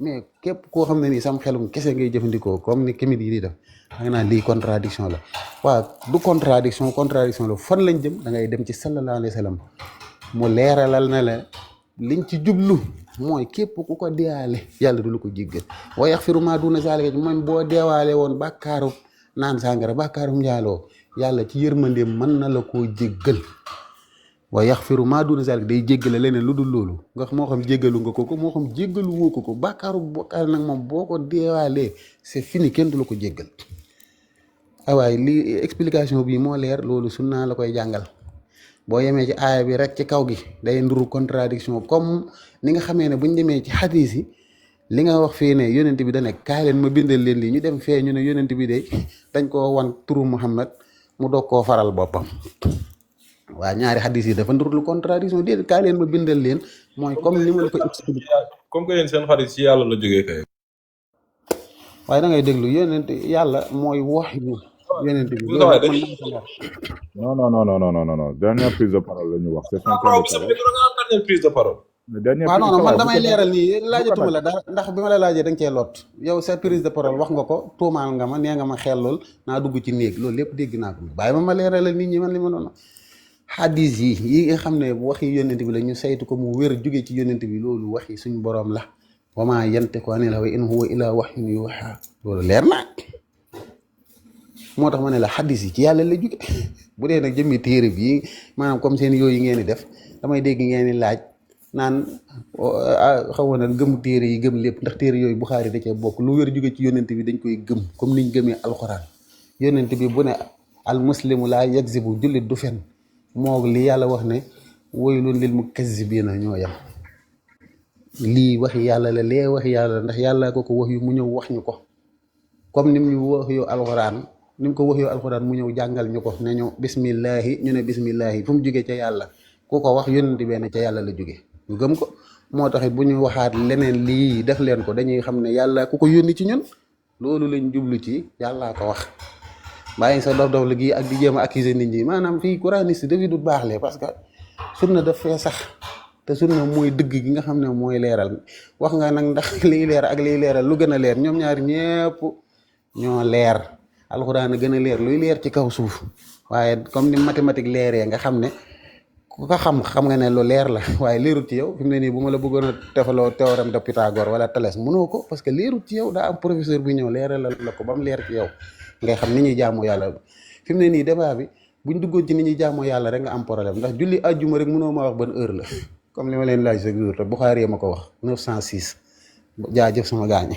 mais képp koo xam ne nii sam xelum kese ngay jëfandikoo comme ni kémit yi di def da nga naan lii contradiction la waaw du contradiction la fan lañ jëm da ngay dem ci sallallahu alayhi wa sallam mu leeralal na la liñ ci jublu mooy képp ku ko deewaale yàlla du lu ko jéggal wa yaxfiru maa duuna zaalika même boo deewaale woon bàkkaaru naan sàngara bàkkaaru njaaloo yàlla ci yërmandeem mën na la koo jéggal wa yaxfiru maa duuna zaalika day jéggale leneen lu dul loolu nga moo xam jéggalu nga ko moo xam jéggalu woo ko bàkkaaru bokkaar nag moom boo ko deewaalee c'est fini kenn du la ko jéggal waaye lii explication bii moo leer loolu sunna la koy jàngal boo yemee ci aaya bi rek ci kaw gi day nduru contradiction comme ni nga xamee ne buñ demee ci xadiis yi li nga wax fii ne yonent bi da nekk kaay leen ma bindal leen lii ñu dem fee ñu ne yonent bi de dañ koo wan turu Muhammad mu doog koo faral boppam waaw ñaari xadiis yi dafa nduru contradiction déedéet kaay leen ma bindal leen mooy comme ni ma la ko expliqué comme que yéen seen xarit ci yàlla la jógee kay. waaye da ngay déglu yonent yàlla mooy wax yu yonent bi non. Dernière prise de parole la ñu wax. C'est son temps de parole. Dernière prise de parole. waaw non man damay leeral nii laajatuma la dara ndax bi ma la laajee da nga cee lot yow sa prise de parole wax nga ko tuumaal nga ma nee nga ma xellool naa dugg ci néeg loolu lépp dégg naa ko bàyyi ma leeralal nit ñi man li ma doon xadis yi nga xam ne waxi yonent bi la ñu saytu ko mu wér jóge ci yonent bi loolu waxi suñu borom la wa maa yantiqu anil hawaa in huwa illaa wahyun yuuhaa loolu leer na moo tax ma ne la xadis yi ci yàlla la jóge bu dee nag jëmmi téere bi maanaam comme seen yooyu ngeen di def damay dégg ngeen di laaj naan xaw ma nag gëm téere yi gëm lépp ndax téere yooyu Buxaari da cee bokk lu wér jóge ci yonent bi dañ koy gëm comme niñ gëmee alxuraan yonent bi bu ne al muslimu laa yakzibu jullit du fen moo li yàlla wax ne waylun lil mukazzibiina ñoo yam lii waxi yàlla la lee waxi yàlla la ndax yàlla ko wax yu mu ñëw wax ñu ko comme ni mu wax yu alxuraan ni mu ko wax yu alxuraan mu ñëw jàngal ñu ko ne ñu bismillahi ñu ne bismillahi fu mu jógee ca yàlla ku ko wax yonent benn ca yàlla la jóge ñu gëm ko moo taxit bu ñu waxaat leneen lii def leen ko dañuy xam ne yàlla ku ko yónni ci ñun loolu lañ jublu ci yàllaa ko wax bàyyi sa dof la gi ak di jéem a accuser nit ñi maanaam fii coraniste dafi du baax le parce que sunna daf fee sax te sunna mooy dëgg gi nga xam ne mooy leeral wax nga nag ndax liy leer ak liy leeral lu gën a leer ñoom ñaar ñëpp ñoo leer alxuraan a gën a leer luy leer ci kaw suuf waaye comme ni mathématique leeree nga xam ne ku ko xam nga ne lu leer la waaye leerut ci yow fi mu ne nii bu ma la bëggoon a defaloo théorème de Pythagore wala Thalès mënoo ko parce que leerut ci yow daa am professeur bu ñëw leeral la ko ba mu leer ci yow ngay xam ni ñuy jaamoo yàlla fi mu ne nii débat bi buñ duggoon ci ni ñuy jaamoo yàlla rek nga am problème ndax julli àjjuma rek mënoo ma wax ban heure la comme li ma leen laaj chaque jour te Bukhari ma ko wax 906 jaajëf sama gaañi.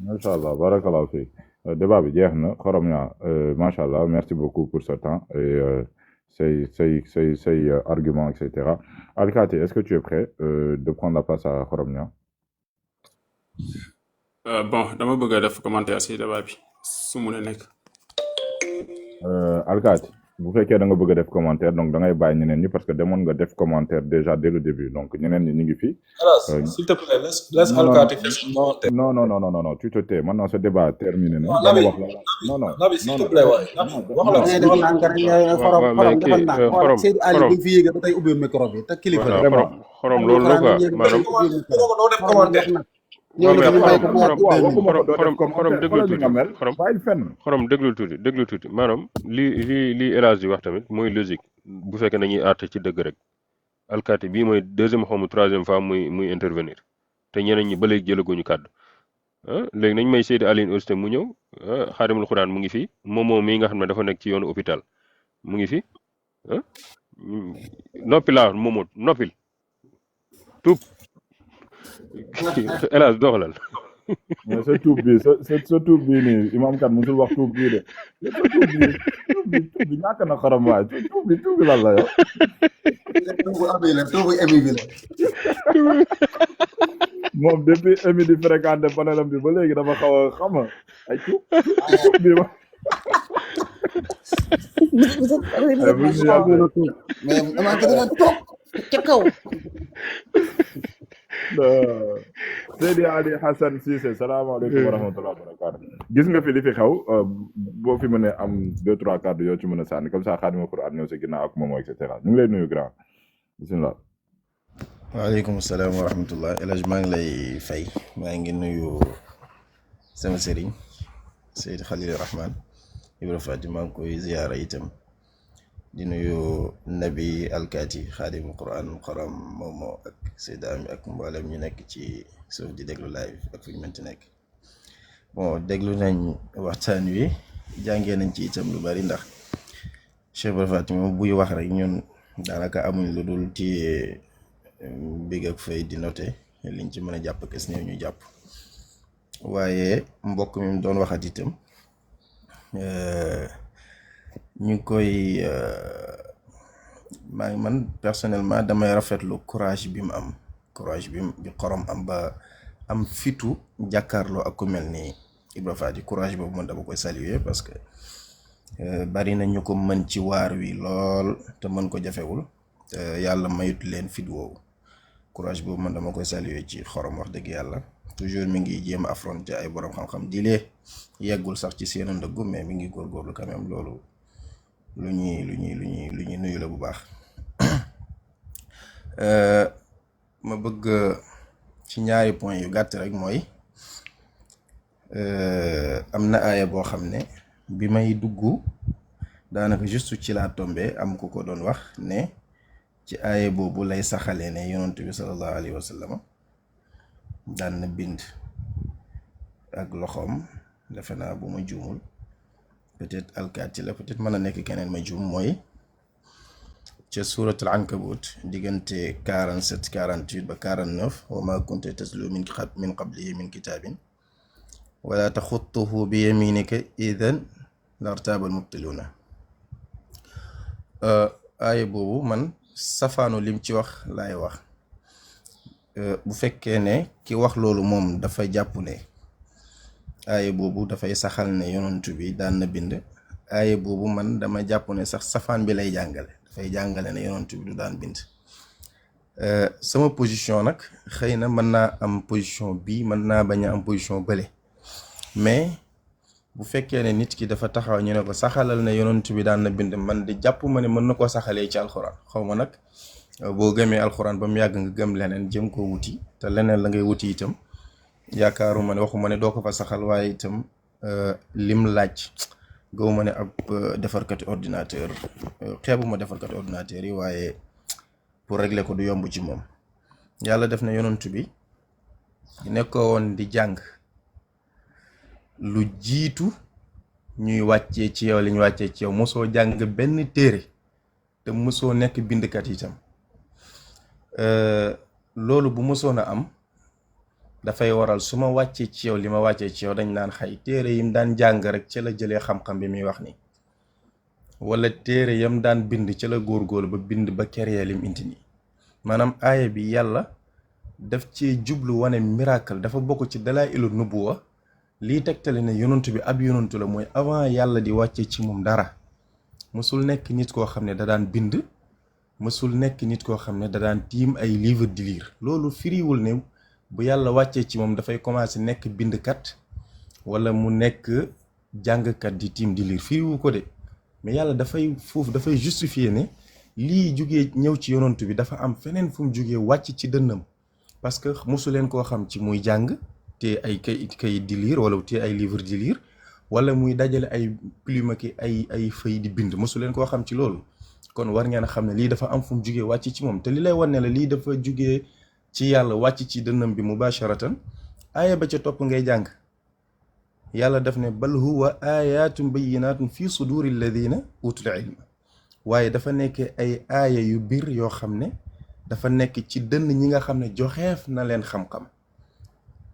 macha allah barakallahu fi débat bi jeex na xorom ñaa macha allah merci beaucoup pour ce temps et say arguments et cetera. Alkaati, est-ce que tu es prêt de prendre la place à xorom ñaa? Bon dama bëgg a def commentaire ci débat bi su mu ne nekk. Alkaati bu fekkee da nga bëgg a def commentaire donc da ngay bàyyi ñeneen ñi parce que demoon nga def commentaire déjà dès le début donc ñeneen ñi ñu ngi fi. S'il te plaît laisse Alkaati faire son commentaire. Non, tu te tais maintenant ce débat a terminé. Non Nabi s'il te plaît waay xorom loolu la quoi maanaam doo def commentaire. xorom déglu tuuti maanaam li El Hadj di wax tamit mooy logique bu fekkee nañuy àtte ci dëgg rek alkaati bii mooy deuxième xaw ma troisième fois muy intervenir te ñeneen ñi ba léegi jëlaguñu kàddu léegi nañ may Seydi Aline aussi mu ñëw xaadimul xuraan mu ngi fi moom mii nga xam ne dafa nekk ci yoonu hôpital mu ngi fi noppi laa moomoo noppil tuub hélas doxalal mais sa tuub bi nii imam kat musul wax tuub bii de tuub bi ñàkk na xorom waay tuub bi lan la yow tuubu émi bi la moom depuis émi di fréquenté panelam bi ba léegi dafa xaw a xama ay tuub bi ma mais dama gën a toog ca kaw Seydi Ali Hassan Cissé salaamaaleykum wa rahmatulah wa barakaatu gis nga fi li fi xew boo fi mënee am 2-3 kàddu yoo ci mën a sànni comme ça Xaadimul Qur'an ñëw si ginnaaw ak moom et cetera ñu ngi lay nuyu grand bismillah waaleykum salaam wa rahmatullah El Hadj maa ngi lay fay maa ngi nuyu sama sëriñ Seyd Khalil Rahman Ibra Fati maa ngi koy ziyaara itam di nuyu nabi alkaati xaadimu quran xoram moomo ak Seyda Ami ak mboolem ñu nekk ci suuf di déglu live ak fu ñu mënti nekk. bon déglu nañ waxtaan wi jàngee nañ ci itam lu bari ndax Cheikh Ibra Fati moom buy wax rek ñun daanaka amuñ lu dul ci big ak fay di noté liñ ci mën a jàpp kes néew ñu jàpp waaye mbokk mi mu doon waxat itam ñu ngi koy man personnellement damay rafetlu courage bi mu am courage bi xorom am ba am fitu jàkkaarloo ak ku mel ni Ibra Fati courage boobu man dama koy saluer parce que bari na ñu ko mën ci waar wi lool te mën ko jafewul te yàlla mayut leen fit woowu courage boobu man dama koy saluer ci xorom wax dëgg yàlla toujours mi ngi jéem a affronter ay borom xam-xam di lee yeggul sax ci seen ndëggu mais mi ngi góorgóorlu quand même loolu lu ñuy nuyu la bu baax. ma bëgg ci ñaari point yu gàtt rek mooy am na aaya boo xam ne bi may dugg daanaka juste ci laa tombé am ku ko doon wax ne ci aaya boobu lay saxalee ne yonent bi sallallahu alayhi wa sallam daan na bind ak loxoom defe naa bu ma juumul peut-être alkaati la peut-être mën a nekk keneen ma juum mooy ca suuratul ankabut diggante 47 48 ba 49 wa ma kunta tatlu min qablihi min kitaabin wala taxutuhu bi yaminika idan lartaabal mubtiluuna. aaya boobu man safaanu lim ci wax laay wax bu fekkee ne ki wax loolu moom dafa jàpp ne aaya boobu dafay saxal ne yonantu bi daan na bind aaya boobu man dama jàpp ne sax safaan bi lay jàngale dafay jàngale ne yonantu bi du daan bind. sama position nag xëy na mën naa am position bii mën naa bañ a am position bële mais bu fekkee ne nit ki dafa taxaw ñu ne ko saxalal ne yonantu bi daan na bind man di jàpp ma ne mën na koo saxalee ci alxuraan xaw ma nag boo gëmee alxuraan ba mu yàgg nga gëm leneen jëm koo wuti te leneen la ngay wuti itam yaakaaruma ne waxuma ne doo ko fa saxal waaye itam lim laaj gëwuma ne ab defarkati ordinateur xeebuma defarkati ordinateur yi waaye pour régler ko du yomb ci moom. yàlla def na yonantu bi nekkoo woon di jàng lu jiitu ñuy wàccee ci yow li ñu wàccee ci yow mosoo jàng benn téere te mosoo nekk bindkat itam loolu bu mosoon a am dafay waral su ma wàccee ci yow li ma wàccee ci yow dañ naan xay téere yim daan jàng rek ca la jëlee xam-xam bi muy wax ni wala téere yam daan bind ca la góorgóorlu ba bind ba keree lim indi nii maanaam aaya bi yàlla daf ci jublu wane miracle dafa bokk ci dalaa'ilu nubuwa lii tegtale ne yonantu bi ab yonantu la mooy avant yàlla di wàcce ci moom dara mësul nekk nit koo xam ne da daan bind mësul nekk nit koo xam ne da daan tiim ay livre di lire loolu firiwul ne bu yàlla wàccee ci moom dafay commencer nekk bindkat wala mu nekk jàngkat di tiim di lire firiwu ko de mais yàlla dafay foofu dafay justifier ne lii jugee ñëw ci yonantu bi dafa am feneen fu mu jugee wàcc ci dënnam parce que mosu leen koo xam ci muy jàng te ay kayit di lire wala te ay livre di lire wala muy dajale ay plume ki ay feuille di bind mosu leen koo xam ci loolu kon war ngeen a xam ne lii dafa am fu mu jugee wàcc ci moom te li lay wan ne la lii dafa jugee ci yàlla wàcc ci dënnam bi mubasharatan aaya ba ca topp ngay jàng yàlla daf ne bal huwa ayatun bayyinatun fi suduri alladina utul ilma waaye dafa nekk ay aaya yu biir yoo xam ne dafa nekk ci dënn ñi nga xam ne joxeef na leen xam-xam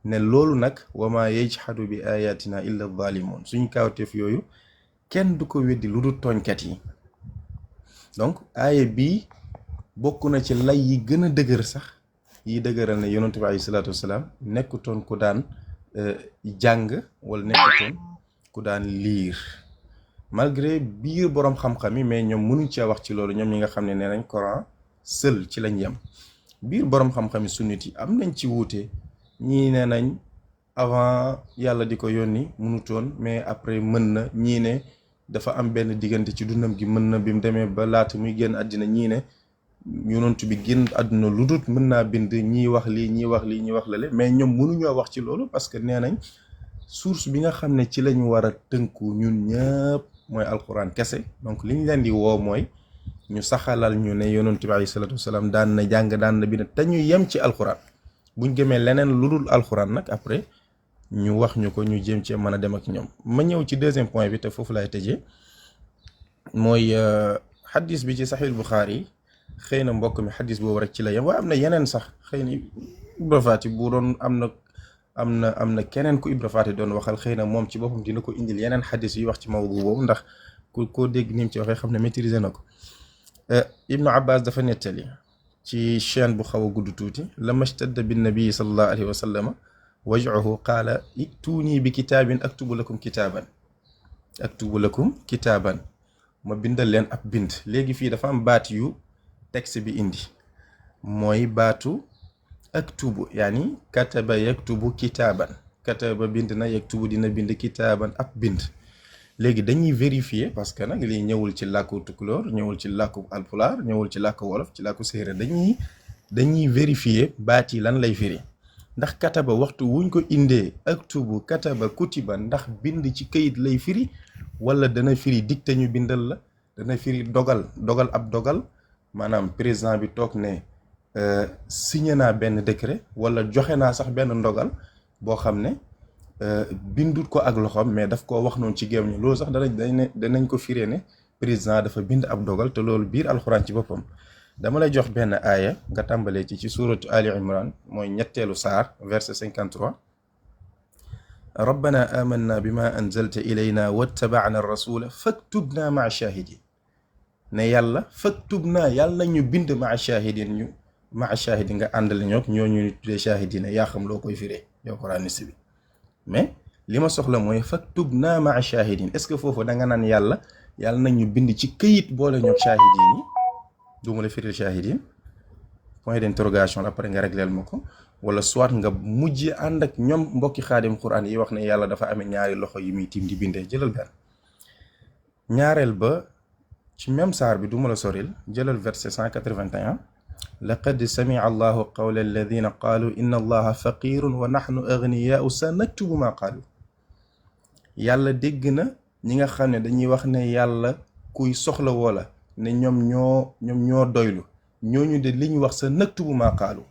ne loolu nag wama yajhadu bi ayatina illa zalimun suñ kaawteef yooyu kenn du ko weddi lu dul tooñkat yi donc aaya bii bokk na ci lay yi gën a dëgër sax yi dëgëral ne yonent bi alayhi salaatu wasalaam nekkutoon ku daan jàng wala nekkutoon ku daan liir malgré biir boroom xam-xam yi mais ñoom mënuñ cee wax ci loolu ñoom ñi nga xam ne nee nañ Coran seul ci lañ yem biir boroom xam-xam yi sunnit yi am nañ ci wuute ñii nee nañ avant yàlla di ko yónni mënutoon mais après mën na ñii ne dafa am benn diggante ci dundam gi mën na bi mu demee ba laata muy génn àddina ñii ne yonent bi génn àdduna lu dut mën naa bind ñii wax lii ñii wax lii ñii wax lale mais ñoom mënuñoo wax ci loolu parce que nee nañ source bi nga xam ne ci lañu war a tënku ñun ñëpp mooy alquran kese. donc li ñu leen di woo mooy ñu saxalal ñu ne yonent bi alayhi salaatu wasalaam daan na jàng daan na bind te ñu yem ci alquran. buñ gëmee leneen lu dul alquran nag après ñu wax ñu ko ñu jéem cee mën a dem ak ñoom. ma ñëw ci deuxième point bi te foofu laay tëjee mooy xadis bi ci saxiil Buxaari yi xëy na mbokk mi xadis boobu rek ci la yem waaye am na yeneen sax xëy na Ibra Faati bu doon am na keneen ku Ibra Faati doon waxal xëy na moom ci boppam dina ko indil yeneen xadis yi wax ci mawdu boobu ndax koo dégg ni mu ci waxee xam ne maîtriser na ko. Ibnu Abbas dafa nettali ci chaîne bu xaw a gudd tuuti lama stadda bin nabii sallallahu alayhi wa sallama waj'uhu qaala ituunii bi kitaabin aktubu lakum kitaaban ma bindal leen ab bind. léegi fii dafa am baat yu texte bi indi mooy baatu aktubu yaani kataba yaktubu kitaaban kataba bind na yaktubu dina bind kitaaban ab bind. léegi dañuy vérifier parce que nag lii ñëwul ci làkku tukulóor ñëwul ci làkku alpulaar ñëwul ci làkku wolof ci làkku séeréer dañuy vérifier baat yi lan lay firi ndax kataba waxtu wuñ ko indee aktubu kataba kutiba ndax bind ci këyit lay firi wala dana firi dicté ñu bindal la dana firi dogal ab dogal maanaam président bi toog ne signé naa benn décret wala joxe naa sax benn ndogal boo xam ne bindut ko ak loxoom mais daf koo wax noonu ci géew ñu loolu sax danañ ko firee ne président dafa bind ab dogal te loolu biir alxuraan ci boppam. dama lay jox benn aaya nga tàmbalee ci suuratu Ali Imran mooy ñetteelu saar verset 53 rabbana amanna bima anzalta ilayna wattaba'na ar-rasula faktubna ma'a shahidin ne yàlla faktubna yàlla nañu bind ma'a shahidin nga àndale ñoog ñooñu tuddee shahidina yaa xam loo koy firee yow quraaniste bi mais li ma soxla mooy faktubna ma'a shahidin est-ce que foofu da nga naan yàlla nañu bind ci këyit boole ñoog shahidin yi du ma la firil shahidin point d'interrogation la après nga régleel ma ko wala soit nga mujj ànd ak ñoom mbokki xaadim quran yi wax ne yàlla dafa amee ñaari loxo yi muy tiim di bindee jëlal benn ñaareel ba ci même saar bi du ma la soril jëlal verset 181 laqad sami'a allahu qawla alladhina qaalu inna allaha faqirun wa nahnu aghniyaa'u sanaktubu ma qaalu yàlla dégg na ñi nga xam ne dañuy wax ne yàlla kuy soxla woola ne ñoom ñoo doylu ñooñu de li ñu wax sa naktubu maa qaalu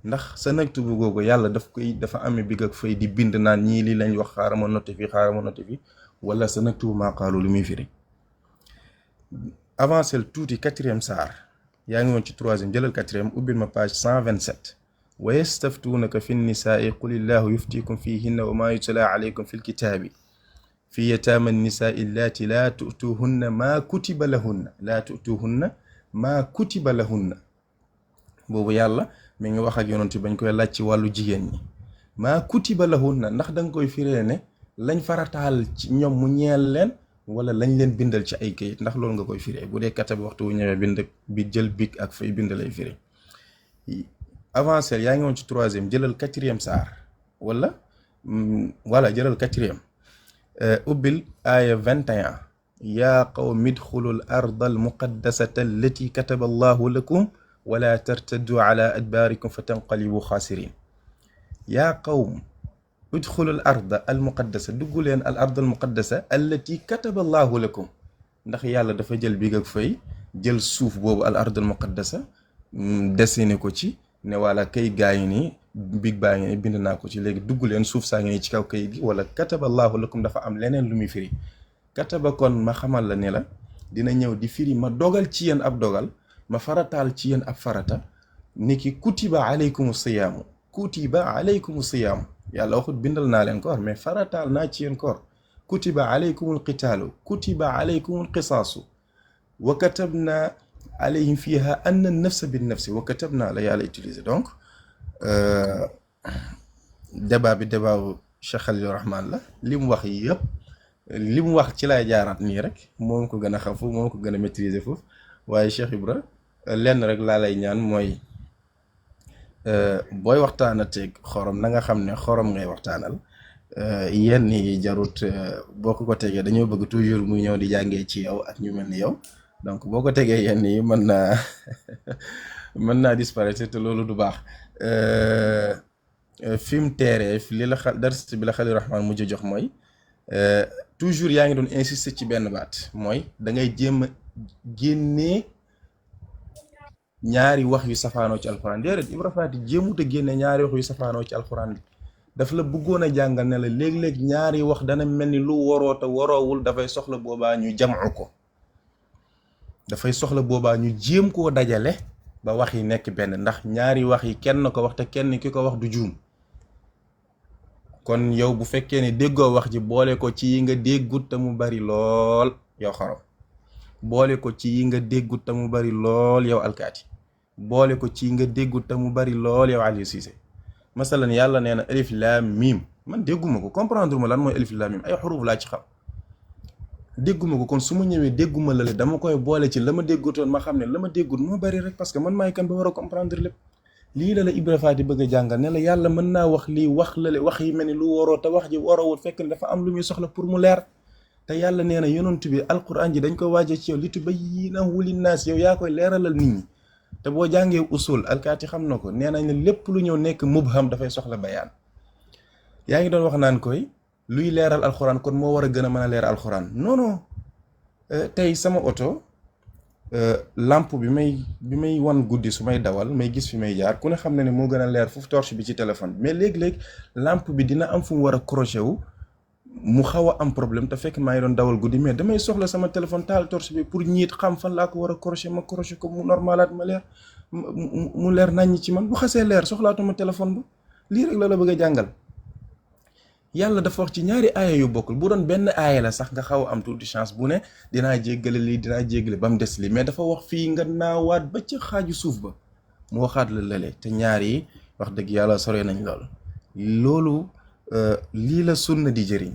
ndax sa naktubu googu yàlla dafa amee big ak fay di bind naan ñii lii lañ wax xaaral ma noté fi wala sa naktubu maa qaalu lu muy firi. avancé tuuti 4e saar yaa ngi woon ci 3e jëlal 4e ubbil ma page 127 wa yastaftuunaka fi nnisaai qulillahu yuftikum fihinna wa maa yutla alaykum fi lkitaabi fi yataama nnisaai allaati laa tu'tuuhunna maa kutiba lahunna boobu yàlla mi ngi wax ak yonent bañ koy laaj ci wàllu jigéen ñi maa kutiba lahunna ndax da nga koy firee ne lañ farataal ci ñoom mu ñeel leen wala lañ leen bindal ci ay kayit ndax loolu nga koy firee bu dee kataba waxtu wu ñëwee bind bi jël big ak fay bind lay firee. avancé yaa ngi woon ci 3e jëlal 4e saar wala jëlal 4e ubbil aaya 21 yaa qawmi idxulul arda almuqaddasata allati kataba allahu lakum wala tartaddu ala adbaarikum fa tanqalibu xaasirin yaa qawm idxulul arda almuqaddasa dugg leen al arda almuqaddasa allati kataba allahu lakum ndax yàlla dafa jël big ak fay jël suuf boobu al arda almuqaddasa dessiné ko ci ne wala kay gaa ngi nii big baa ngi nii bind naa ko ci léegi dugg leen suuf saa ngi nii ci kaw kayit gi wala kataba allahu lakum dafa am leneen lu muy firi kataba kon ma xamal la ne la dina ñëw di firi ma dogal ci yéen ab dogal ma farataal ci yéen ab farata niki kutiba alaykum siyaamu yàlla waxut bindal naa leen koor mais farataal naa ci yéen koor kutiba alaykumul qitaalu kutiba alaykumul qisaasu wa katabna alayhim fiha anna nafsa bin nafsi wa katabna la yàlla utilisé donc débat bi débat Cheikh Khalil Rahman la li mu wax yëpp li mu wax ci lay jaaraat nii rek moom ko gën a xam foofu moom ko gën a maîtriser foofu waaye Cheikh Ibra lenn rek laa lay ñaan mooy booy waxtaanateeg xorom na nga xam ne xorom ngay waxtaanal yenn yi jarut boo ko tegee dañoo bëgg toujours muy ñëw di jàngee ci yow ak ñu mel ni yow donc boo ko tegee yenn yi mën naa mën naa disparaître te loolu du baax. fi mu teeree li la dars bi la Xaliil Rahmaan mujj jox mooy toujours yaa ngi doon insister ci benn baat mooy da ngay jéem a génnee ñaari wax yu safaanoo ci alxuraan. déedéet Ibra Faty jéemut a génne ñaari wax yu safaanoo ci alxuraan bi daf la bëggoon a jàngal ne la léeg-léeg ñaari wax dana mel ni lu waroo te waroowul dafay soxla boobaa ñu jamu ko, dafay soxla boobaa ñu jéem koo dajale ba wax yi nekk benn, ndax ñaari wax yi kenn ko wax te kenn ki ko wax du juum. kon yow bu fekkee ne déggoo wax ji boole ko ci yi nga déggut te mu bari lool yow Xaram, boole ko ci yi nga déggut te mu bari lool yow Alkaati, boole ko ci yi nga déggut te mu bari lool yow Aliou Cissé. masalan yàlla nee na alif laam miim, man dégguma ko, comprendre ma lan mooy alif laam miim, ay xuruf laa ci xam, dégguma ko. kon su ma ñëwee dégguma la dama koy boole ci la ma déggutoon ma xam ne la ma déggut moo bari rek, parce que man maay kan ba war a comprendre lépp. lii la Ibra Faty bëgg a jàngal ne la yàlla mën naa wax lii wax la wax yi mel ni lu waroo te wax ji waroowul, fekk ne dafa am lu muy soxla pour mu leer. te yàlla nee na yonent bi alquran ji dañ ko waaje ci yow li tubayyinahu linnaas, yow yaa koy leeralal nit ñi. te boo jàngee usul Alkaati xam na ko, nee nañ ne lépp lu ñëw nekk mubham dafay soxla bayaan. yaa ngi doon wax naan koy luy leeral alquran kon moo war a gën a mën a leeral alquran. non non tey sama oto lampe bi may wan guddi su may dawal may gis fi may jaar ku ne xam na ne moo gën a leer foofu torche bi ci téléphone bi, mais léeg-léeg lampe bi dina am fu mu war a croché wu mu xaw a am problème te fekk maa ngi doon dawal guddi, mais damay soxla sama téléphone taal torche bi pour ñiit xam fan laa ko war a croché ma croché ko mu normalaat ma leer mu leer naññ ci man. bu xasee leer soxlaatuma téléphone ba. lii rek la bëgg a jàngal. yàlla dafa wax ci ñaari aaya yu bokkul, bu doon benn aaya la sax nga xaw a am tuuti chance bu ne dinaa jéggale lii dinaa jéggale ba mu des lii, mais dafa wax fii nga naawaat ba ca xaaju suuf ba mu waxaat la lële, te ñaar yi wax dëgg yàlla sore nañ loolu lii la sunna di jëriñ,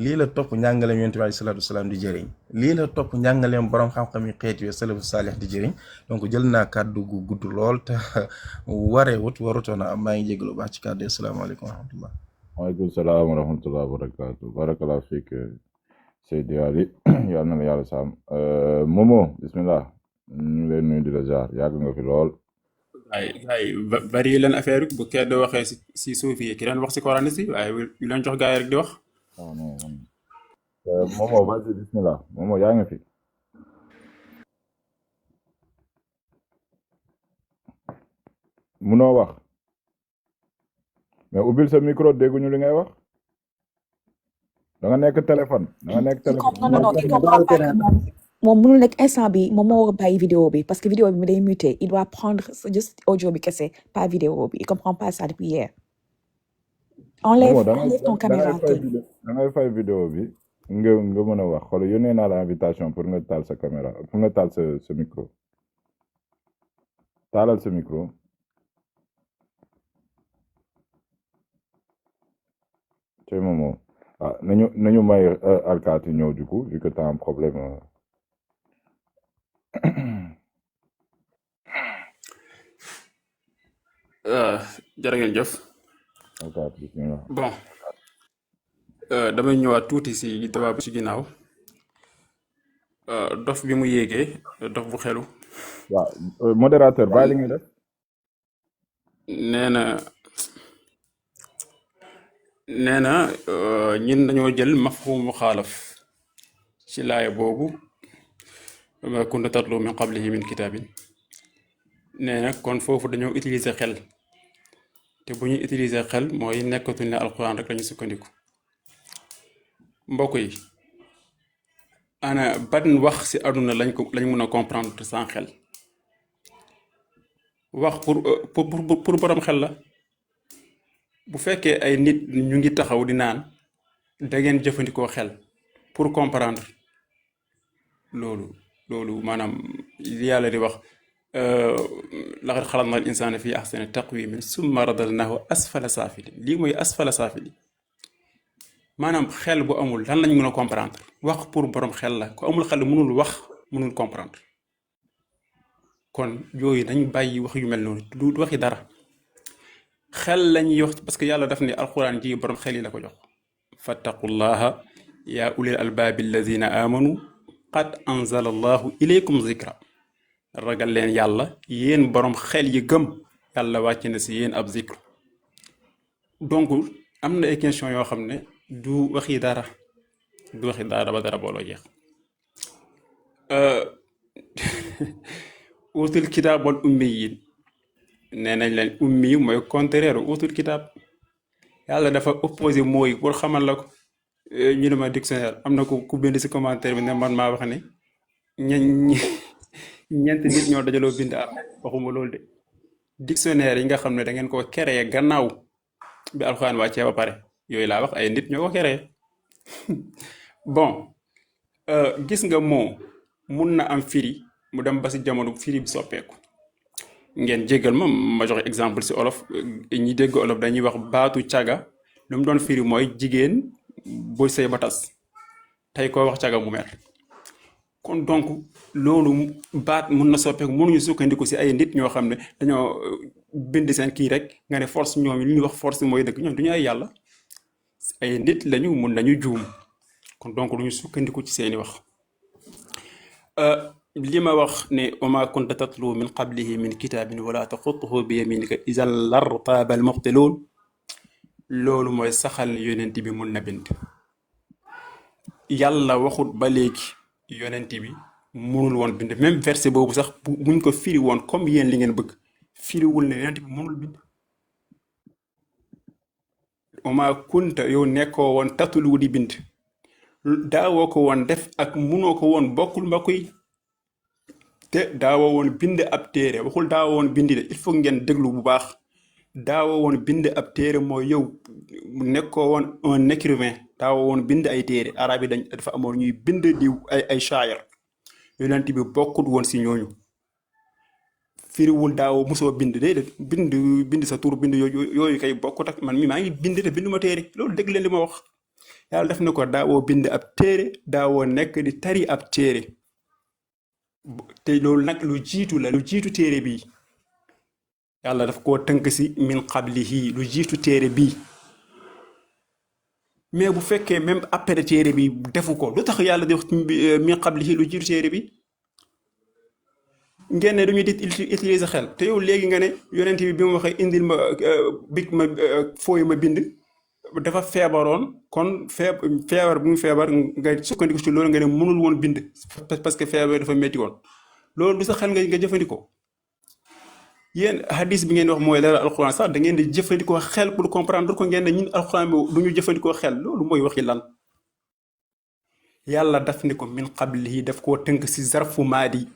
lii la topp njàngaleem yonent bi alayhi salaatu wasalaam di jëriñ, lii la topp njàngaleem borom xam-xam yi xeet yi salafu saalix di jëriñ. donc jël naa kàddu gu gudd lool te warutoon a am. maa ngi jégalu baax ci kàddu yi. asalaamaaleykum wa rahmatullah. waaleykum salaam wa rahmatullah wa barakaatu. barakallahu fiik Seydi Ali yal na la yàlla sàmm. Momo bismillah ñu leen nuyu di la jaar yàgg nga fi lool. gaay bari leen affaire bu kenn waxee si suufi yi ki leen wax si Coran si waaye yu leen jox gaay rek di wax. non Momo vas-y bismillah Momo yaa ngi fi. munoo wax. mais ubbil sa micro dégguñu li ngay wax da nga nekk téléphone non il comprend pas que moom mënul nekk instant bi moom moo war a bàyyi vidéo bi parce que vidéo bi mu day muté, il doit prendre juste audio bi kese pas vidéo bi, il comprend pas ça depuis hier. enlève ton caméra. da ngay fay vidéo bi nga mën a wax xool yónnee naa la invitation pour nga taal sa caméra pour nga taal sa micro taalal sa micro. c'est Momo nañu may Alkaati ñëw du coup vu que t'as un problème. jërë ngeen jëf. Alkaati bismillah. bon damay ñëwaat tuuti si débat bi si ginnaaw dof bi mu yéegee dof bu xelu. waaw modérateur bàyyi li nga def. nee na ñun dañoo jël mafhumu xaalaf ci laaya boobu ma kunta tatlu min qablihi min kitaabin. nee na kon foofu dañoo utiliser xel te bu ñu utiliser xel mooy nekkatuñ ne alquran rek lañu sukkandiku. mbokk yi ana ban wax ci àdduna lañ mën a comprendre sans xel. wax pour borom xel la. bu fekkee ay nit ñu ngi taxaw di naan da ngeen jëfandikoo xel pour comprendre loolu maanaam yàlla di wax laqad xalaqna al insana fi ahsani taqwimin summa radadnahu asfala saafili. lii mooy asfala saafili maanaam xel bu amul lan lañ mën a comprendre. wax pour borom xel la ku amul xel mënul wax mënul comprendre. kon yooyu nañ bàyyi wax yu mel noonu du waxi dara. xel lañuy wax parce que yàlla daf ne alquran ji borom xel yi la ko jox. fattaqullaha yaa ulil albaabi alladina amanu qad anzala allahu ilaykum zikra ragal leen yàlla yéen borom xel yi gëm yàlla wàcc na si yéen ab zikr. donc am na ay question yoo xam ne du waxi dara ba dara booloo jeex. utul kitaab wal ummiyin nee nañ leen ummi mooy contraire utul kitaab yàlla dafa opposé mooy pour xamal la ko. ñu ne ma dictionnaire am na ku bind si commentaire bi ne man maa wax ne ñeenti nit ñoo dajaloo bind arab waxuma loolu de dictionnaire yi nga xam ne da ngeen ko créé gannaaw bi alxuraan wàccee ba pare yooyu laa wax ay nit ñoo ko créé bon gis nga moo mun na am firi mu dem ba si jamono firi bi soppeeku ngeen jéggal ma joxe exemple si olof ñi dégg olof dañuy wax baatu caga lu mu doon firi mooy jigéen booy sëy ba tas tey koo wax caga mu mer. kon donc loolu baat mun na soppeeku mënuñu sukkandiku si ay nit ñoo xam ne dañoo bind seen kii rek nga ne force ñoom li ñuy wax force mooy dëgg ñoom duñu ay yàlla ay nit lañu mun nañu juum kon donc duñu sukkandiku ci seeni wax. li ma wax ne wa maa kunta tatlu min qablihi min kitaabin wala taxutuhu bi yaminika izan lartaaba al mubtiluun loolu mooy saxal yonent bi mun na bind. yàlla waxut ba léegi yonent bi munul woon bind même verset boobu sax buñ ko firi woon comme yéen li ngeen bëgg firiwul ne yonent bi munul bind. wama kunta yow nekkoo woon tatlu di bind daawoo ko woon def ak munoo ko woon bokkul mbokk yi te daawoo woon bind ab téere waxul daawoo woon bind de il faut ngeen déglu bu baax. daawoo woon bind ab téere mooy yow nekkoo woon un écrivain daawoo woon bind ay téere arab yi dafa amoon ñuy bind di ay shaayir yonent bi bokkut woon si ñooñu firiwul daawoo mosoo bind déedéet bind sa tur bind yooyu kay bokkut ak man mi maa ngi bind te bindu ma téere loolu dégg leen li ma wax yàlla def na ko daawoo bind ab téere daawoo nekk di tari ab téere te loolu nag lu jiitu téere bii yàlla daf koo tënk si min qablihi lu jiitu téere bii mais bu fekkee même après téere bi defu ko lu tax yàlla di wax min qablihi lu jiitu téere bi ngeen ne duñu di utiliser xel te yow léegi nga ne yonent bi mu waxee indil ma big ma fooy ma bind dafa feebaroon kon feebar bu mu feebar nga sukkandiku ci loolu nga ne mënul woon bind parce que feebar dafa métti woon loolu du sa xel nga jëfandikoo. yéen hadis bi ngeen wax mooy dara alxuraan sax da ngeen di jëfandikoo xel pour comprendre ko ngeen ne ñun alxuraan bi du ñu jëfandikoo xel loolu mooy waxi lan. yàlla daf ni ko min qablihi daf koo tënk si zarfu maadi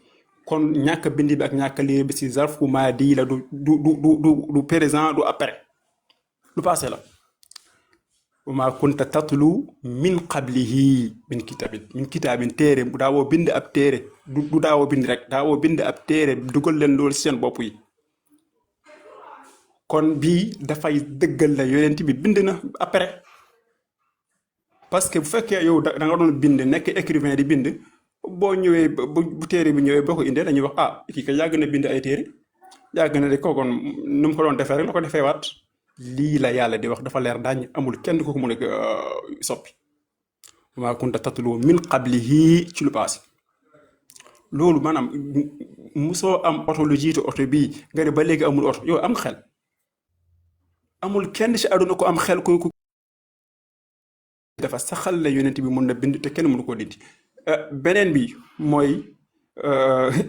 kon ñàkk bind bi ak ñàkk liir bi si zarfu maadi la du présent du après lu passé la. wa maa kunta tatlu min qablihi min kitaabin téere daawoo bind ab téere du daawoo bind rek daawoo bind ab téere dugal leen loolu si seen bopp yi. kon bii dafay dëggal la yonent bi bind na après parce que bu fekkee yow da nga doon bind nekk écrivain di bind boo ñëwee bu téere bi ñëwee boo ko indee dañuy wax ah kii ka yàgg na bind ay téere yàgg na de kookoon nu mu ko doon defee rek la ko defee waat lii la yàlla di wax dafa leer daañ amul kenn ko mën a soppi. maa kunta tatlu min qablihi ci lu paase loolu maanaam musoo am oto lu jiitu oto bii nga ne ba léegi amul oto yow am xel. amul kenn ci àdduna ko am xel ku dafa saxal la yonent bi mun na bind te kenn mënu ko dindi. beneen bi mooy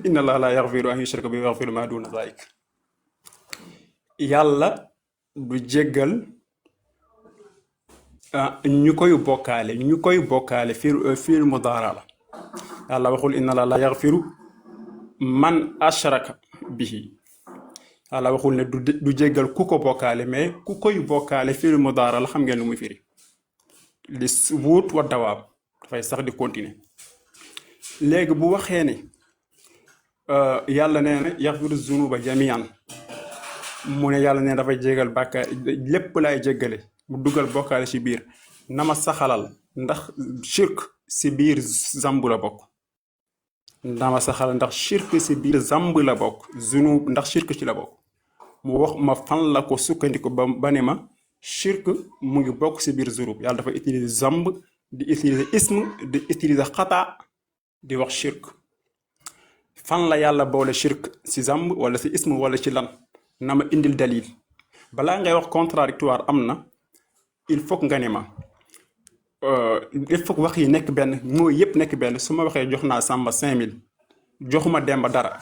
inna allaha la yaxfiru an yushraka bihi wa yaxfiru ma duna zalik yàlla du jéggal ñu koy bokkaale fiil mudaara la yàlla waxul inna allaha la yaxfiru man ashraka bihi yàlla waxul ne du jéggal ku ko bokkaale mais ku koy bokkaale fiil mudaara la xam ngeen lu muy firi li wuut wa dawaab dafay sax di continuer léegi bu waxee ne yàlla nee na yaxfiru zunuba jamian mu ne yàlla nee dafay jégal bàkkaar lépp laay jéggale mu dugal bokkaale ci biir na ma saxalal ndax shirk ci biir zamb la bokk na ma saxalal ndax shirk ci biir zamb la bokk zunub ndax shirk ci la bokk mu wax ma fan la ko sukkandiku ba ne ma shirk mu ngi bokk ci biir zunub yàlla dafa utiliser zamb di utiliser ism di utiliser xataa di wax shirk fan la yàlla boole shirk si zamb wala si ism wala ci lan na ma indil dalil balaa ngay wax contradictoire am na il faut que nga ne ma il faut que wax yi nekk benn mooy yëpp nekk benn su ma waxee jox naa Samba 5000 joxuma Demba dara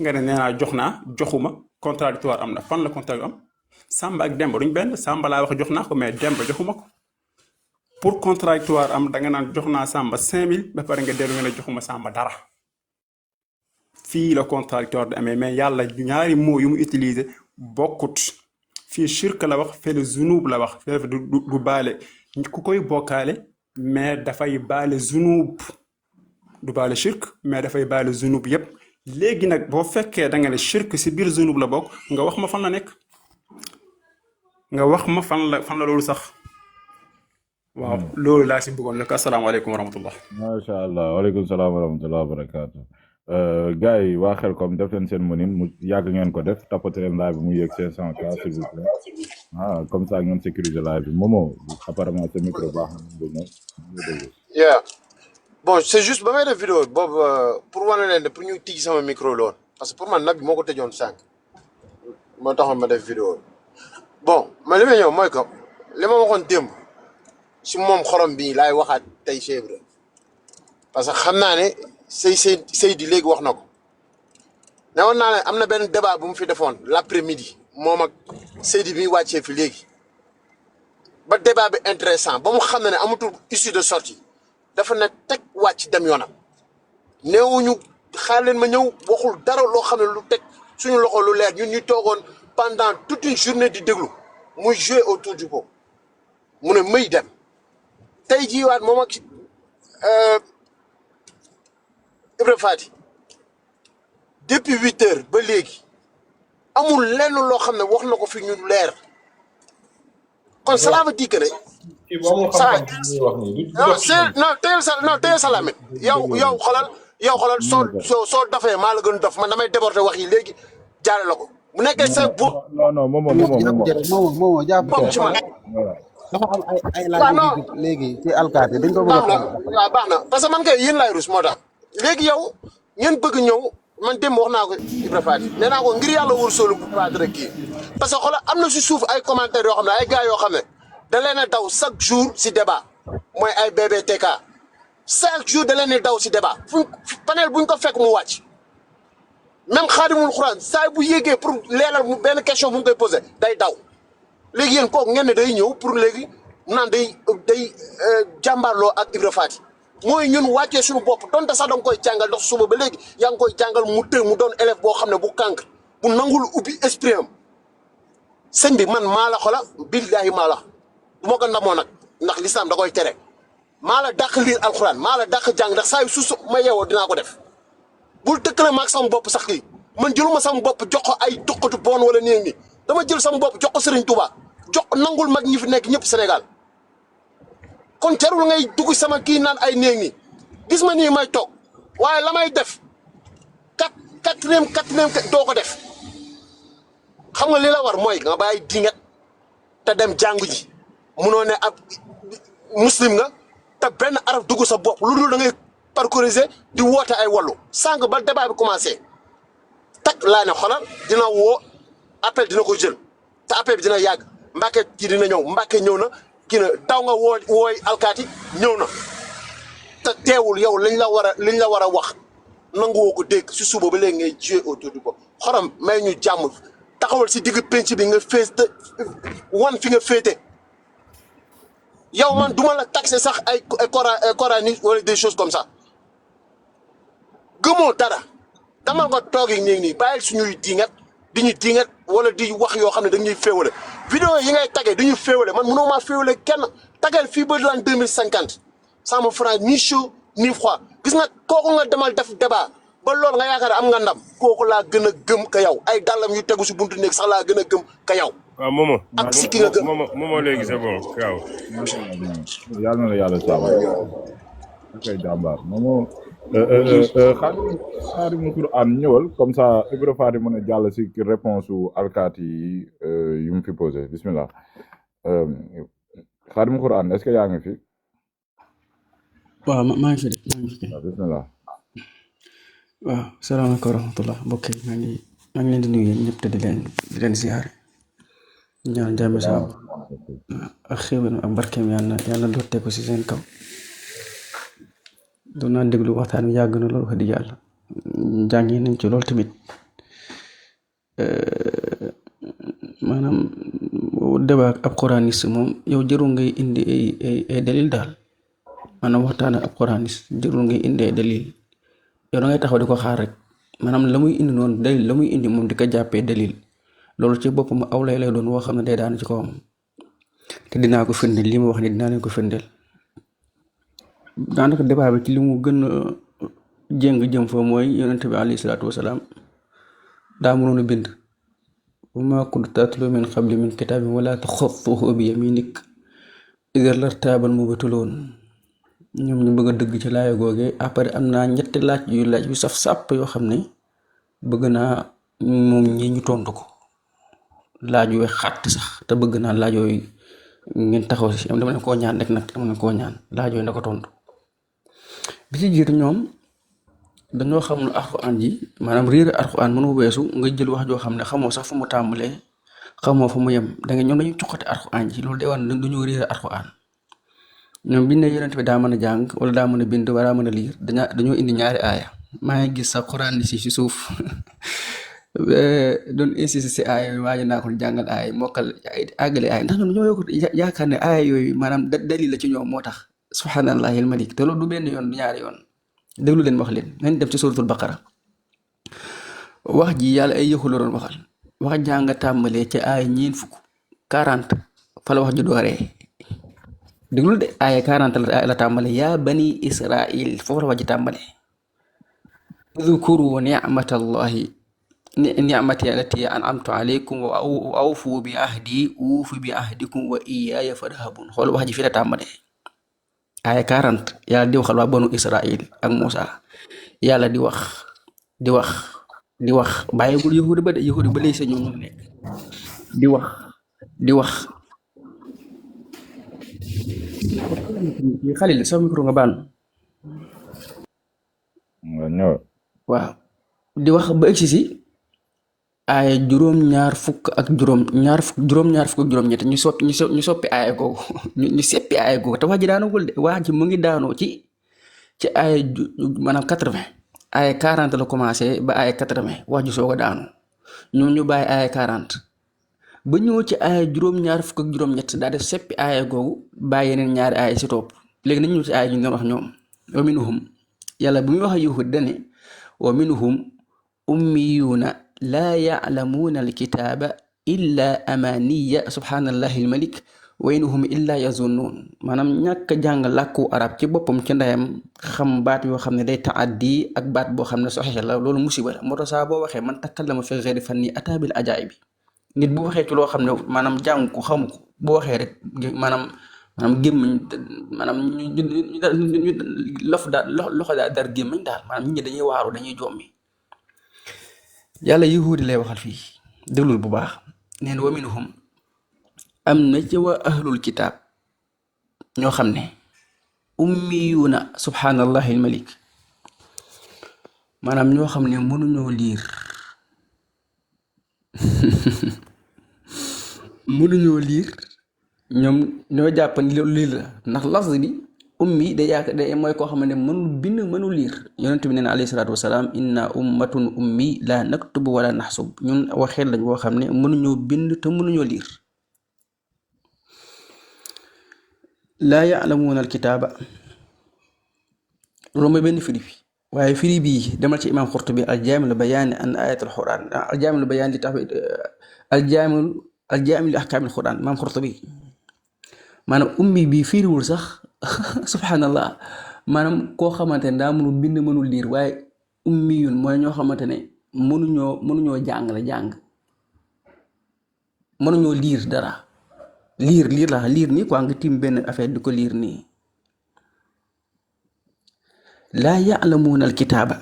nga ne nee naa jox naa joxuma contradictoire am na fan la contradictoire am Samba ak Demba duñ benn Samba laa wax jox naa ko mais Demba joxuma ko pour contradictoire am da nga naan jox naa Samba 5000 ba pare nga dellu nga ne joxuma Samba dara fii la contradictoire di amee mais yàlla ñaari mots yu mu utiliser bokkut fii shirk la wax fële zunub la wax fële du baale ku koy bokkaale mais dafay baale zunub du baale shirk mais dafay baale zunub yépp léegi nag boo fekkee da nga ne shirk si biir zunub la bokk nga wax ma fan la nekk nga wax ma fan la loolu sax waaw loolu laa si bëggoon nag asalaamaaleykum wa rahmatullah macha allah waaleykum salaam wa rahmatullah wa barakaatu gars yi waa Xelcom def leen seen mënin mu yàgg ngeen ko def tapoter leen live bi mu yéeg 500K s'il vous plaît comme ça ngeen sécuriser live bi Momo apparemment sa micro baax na yeah bon c'est juste ba may def vidéo boobu pour wane leen ne pour ñu tijji sama micro la woon parce que pour man nag bi moo ko tëjoon 5 moo taxoon ma def vidéo bon mais li may ñëw mooy que li ma waxoon démb si moom xorom bi laay waxaat tey Cheikh Ibra parce que xam naa ne Seydi léegi wax na ko ne woon naa ne am na benn débat bu mu fi defoon l'après-midi moom ak Seydi bi wàccee fi léegi ba débat bi intéressant ba mu xam ne amatul issue de sortie dafa ne teg wàcc dem yoonam néewuñu xaar leen ma ñëw waxul dara loo xam ne lu teg suñu loxo lu leer ñun ñu toogoon pendant toute une journée di déglu muy jouer autour du pot mu ne may dem tey jii waat moom ak Ibra Fati depuis 8 heures ba léegi amul lenn loo xam ne wax na ko fi ñu leer kon cela veut dire que ne. kii bu amul xam-xam bi ñuy wax nii non teyel sa lamit yow xoolal soo dafee maa la gën dof man damay déborder wax yi léegi jaare la ko bu nekkee sa bu non Momo jàpp ci man dafa am ay laaj léegi ci alkaati dañ ko bëgg a waaw baax na parce que man kay yéen laay rus moo tax léegi yow ngeen bëgg ñëw man démb wax naa ko Ibra Fati nee naa ko ngir yàlla wóor sóolu bu Fati rek kii parce que xoolal am na si suuf ay commentaires yoo xam ne ay gars yoo xam ne da leen a daw chaque jour si débat mooy ay BBTK chaque jour da leen a daw si débat panel buñ ko fekk mu wàcc même xaadimul xuraan saa bu yéegee pour leeral mu benn question bu mu koy posé day daw léegi yéen kooku ngeen ne day ñëw pour léegi naan day jàmbaarloo ak Ibra Fati mooy ñun wàccee suñu bopp donte sax da nga koy jàngal ndax suba ba léegi yaa ngi koy jàngal mu doon élève boo xam ne bu kànk bu nangul ubbi esprit am sëñ bi man maa la xola billaahi maa la bu ma ko ndamoo nag ndax lislaam da koy tere maa la dàq liir alxuraan maa la dàq jàng ndax saa yu suuf ma yeewoo dinaa ko def bul tëkkale maag sama bopp sax kii man jëluma sama bopp jox ko ay tuqatu boon wala nii nii dama jël sama bopp jox ko Serigne Touba jox nangul mag ñi fi nekk ñëpp Sénégal kon jarul ngay dugg sama kii naan ay néeg nii gis ma nii may toog waaye la may def quatrième doo ko def xam nga li la war mooy nga bàyyi dingat te dem jàngu ji munoo ne ab muslim nga te benn araf dugg sa bopp lu dul da ngay parcouriser di woote ay wallu sànq ba débat bi commencé tak laa ne xolal dina woo appel dina ko jël te appel bi dina yàgg Mbàkke ci dina ñëw Mbàkke ñëw na kii na daw nga wooy alkaati ñëw na te teewul yow liñ la war a wax nanguwoo ko dégg si suba ba léegi ngay jouer autour du bopp xorom may ñu jàmm taxawal si digg penc bi nga féete wan fi nga féete yow man duma la taxé sax ay coranique wala des choses comme ça gëmoo dara dama nga toogi néeg nii bàyyil suñuy diingat di ñu diingat wala di wax yoo xam ne dañuy féewale vidéo yi ngay tagee dañuy féewale man mënoo maa féewale kenn tagal fii ba l'an 2050 ça me fera ni chaud ni froid gis nga kooku nga demal def débat ba loolu nga yaakaar am nga ndam kooku laa gën a gëm ka yow ay dàllam yu tegu si buntu néeg sax laa gën a gëm ka yow waaw Momo ak si ki nga gëm Momo léegi c'est bon waaw yàlla na la yàlla sàmm akay jàmbaar Momo xaadimu Qur'an ñëwal comme ça Ibra Fati mën a jàll si réponse u alkaati yi yu mu fi posé bismillah xaadimu Qur'an est-ce que yaa ngi fi waaw maa ngi fi de bismillah waaw salaamaaleykum wa rahmatullah mbokk yi maa ngi leen di nuyu yéen ñëpp te di leen ziare ñaan jàmm sa ak xéwal ak barkeem yàlla dootee ko si seen kaw. doon naa déglu waxtaan wi yàgg na loolu wax dëgg yàlla jàngi nañ ci loolu tamit maanaam débat ab quraaniste moom yow jërul ngay indi ay dalil daal maanaam waxtaan ak ab quraaniste jërul ngay indi ay dalil yow da ngay taxaw di ko xaar rek maanaam la muy indi noonu dalil la muy indi moom di ko jàppee dalil loolu ci boppam aw lay doon woo xam ne day daanu ci kawam te dinaa ko firndeel li ma wax ni dinaa leen ko firndeel daanaka débat bi ci li mu gën a jéng jëm fa mooy yonente bi alayhi salaatu wasalaam daa mënoon a bind wa maa kunta tatlu min qabli min kitaabin wala taxutuhu bi yaminik idan lartaabal mubtiluun ñoom ñu bëgg a dëgg ci laaya googe après am naa ñetti laaj yu saf sàpp yoo xam ne bëgg naa moom ñi ñu tontu ko laaj yu xàtt sax te bëgg naa laaj yooyu ngeen taxaw si am dama leen koo ñaan rek nag dama leen koo ñaan laaj yooyu na ko tontu bi ci jiitu ñoom dañoo xamul alxuraan ji maanaam réer alxuraan mënu weesu nga jël wax joo xam ne xamoo sax fu mu tàmbalee xamoo fu mu yem da nga ñoom dañuy cuqate alxuraan ji loolu day war ne dañoo réer alxuraan ñoom biñ ne yonent bi daa mën a jàng wala daa mën a bind wala daa mën a liir dañoo indi ñaari aaya maa ngi gis sax xuraan si suuf doon insisté si aaya yooyu waaye naa ko jàngal aaya mokkal àggale aaya ndax ñoom dañoo yokk yaakaar ne aaya yooyu maanaam dalil la ci ñoom moo tax subhaanallahi al malik te loolu du benn yoon du ñaari yoon déglu leen wax leen nañ dem ci suratul baqara wax ji yàlla ay yëxu la doon waxal wax jàng tàmbalee ci aaya 40 fa la wax ji dooree déglul de aaya 40 la tàmbale yaa bani israil foofu la wax ji tàmbale udkuru nicmatallahi nicmati allati an'amtu alaykum wa awfu bi ahdi uufi bi ahdikum wa iyaaya farhabun xool wax ji fi la tàmbale aaya 40 yàlla di waxal waa banu israil ak Muusa yàlla di wax bàyyigul yahudi ba lay sa ñoom ñu nekk di wax xalil sa micro nga baal waaw di wax ba egsi si aaya juróom-ñaar fukk ak juróom-ñett ñu soppi aaya googu ñu seppi aaya googu te wax ji daanugul de wax ji mu ngi daanoo ci aaya maanaam 80 aaya 40 la commencé ba aaya 80 wax ji soog a daanu ñoom ñu bàyyi aaya 40 ba ñëw ci aaya juróom-ñaar fukk ak juróom-ñett daal def seppi aaya googu bàyyi yeneen ñaari aaya si topp léegi nañ ñëw ci aaya ñu doon wax ñoom wa minhum yàlla bu muy wax yahud dane wa minhum ummiyuuna laa ya'lamuuna alkitaaba illa amaniya subhaanallahi almalik wa in hum illa yazunnuun maanaam ñàkk jàng làkku arab ci boppam ci ndeyam xam baat yoo xam ne day taaddi ak baat boo xam ne saxiix la loolu musiba la moo tax saa boo waxee man takallama fi ghayri fanni ataa bil ajaa'ibi nit bu waxee ci loo xam ne maanaam jàng ko xamu ko boo waxee rek maanaam gémmiñ maanaam ñu loxo daal dar gémmiñ daal maanaam nit ñi dañuy waaru dañuy jommi yàlla yahuudi lay waxal fii déglul bu baax neen wa minhum am na ci waa ahlul kitaab ñoo xam ne ummiyuuna subhaanallahi almalik maanaam ñoo xam ne mënuñoo liir ñoom ñoo jàpp ni liir la ndax lafz bi ummi day mooy koo xam ne mënul bind mënul liir yonent bi nee na alayhi salaatu wasalaam inna ummatun ummi la naktubu wala naxsub ñun waxeet lañ boo xam ne mënuñoo bind te mënuñoo liir laa ya'lamuuna alkitaaba loolu mooy benn firi bi waaye firi bii demal ci imaam Xurtubi aljaamilu bayaani an ayatul quraan aljaamilu bayaani li tax aljaamilu li ahkaamil quraan imaam Xurtubi maanaam ummi bii firiwul sax subhanallah maanaam koo xamante ne daa mënul bind mënul liir waaye ummiyun mooy ñoo xamante ne mënuñoo jàng mënuñoo liir dara liir nii quoi nga tim benn affaire di ko liir nii laa ya'lamuuna alkitaaba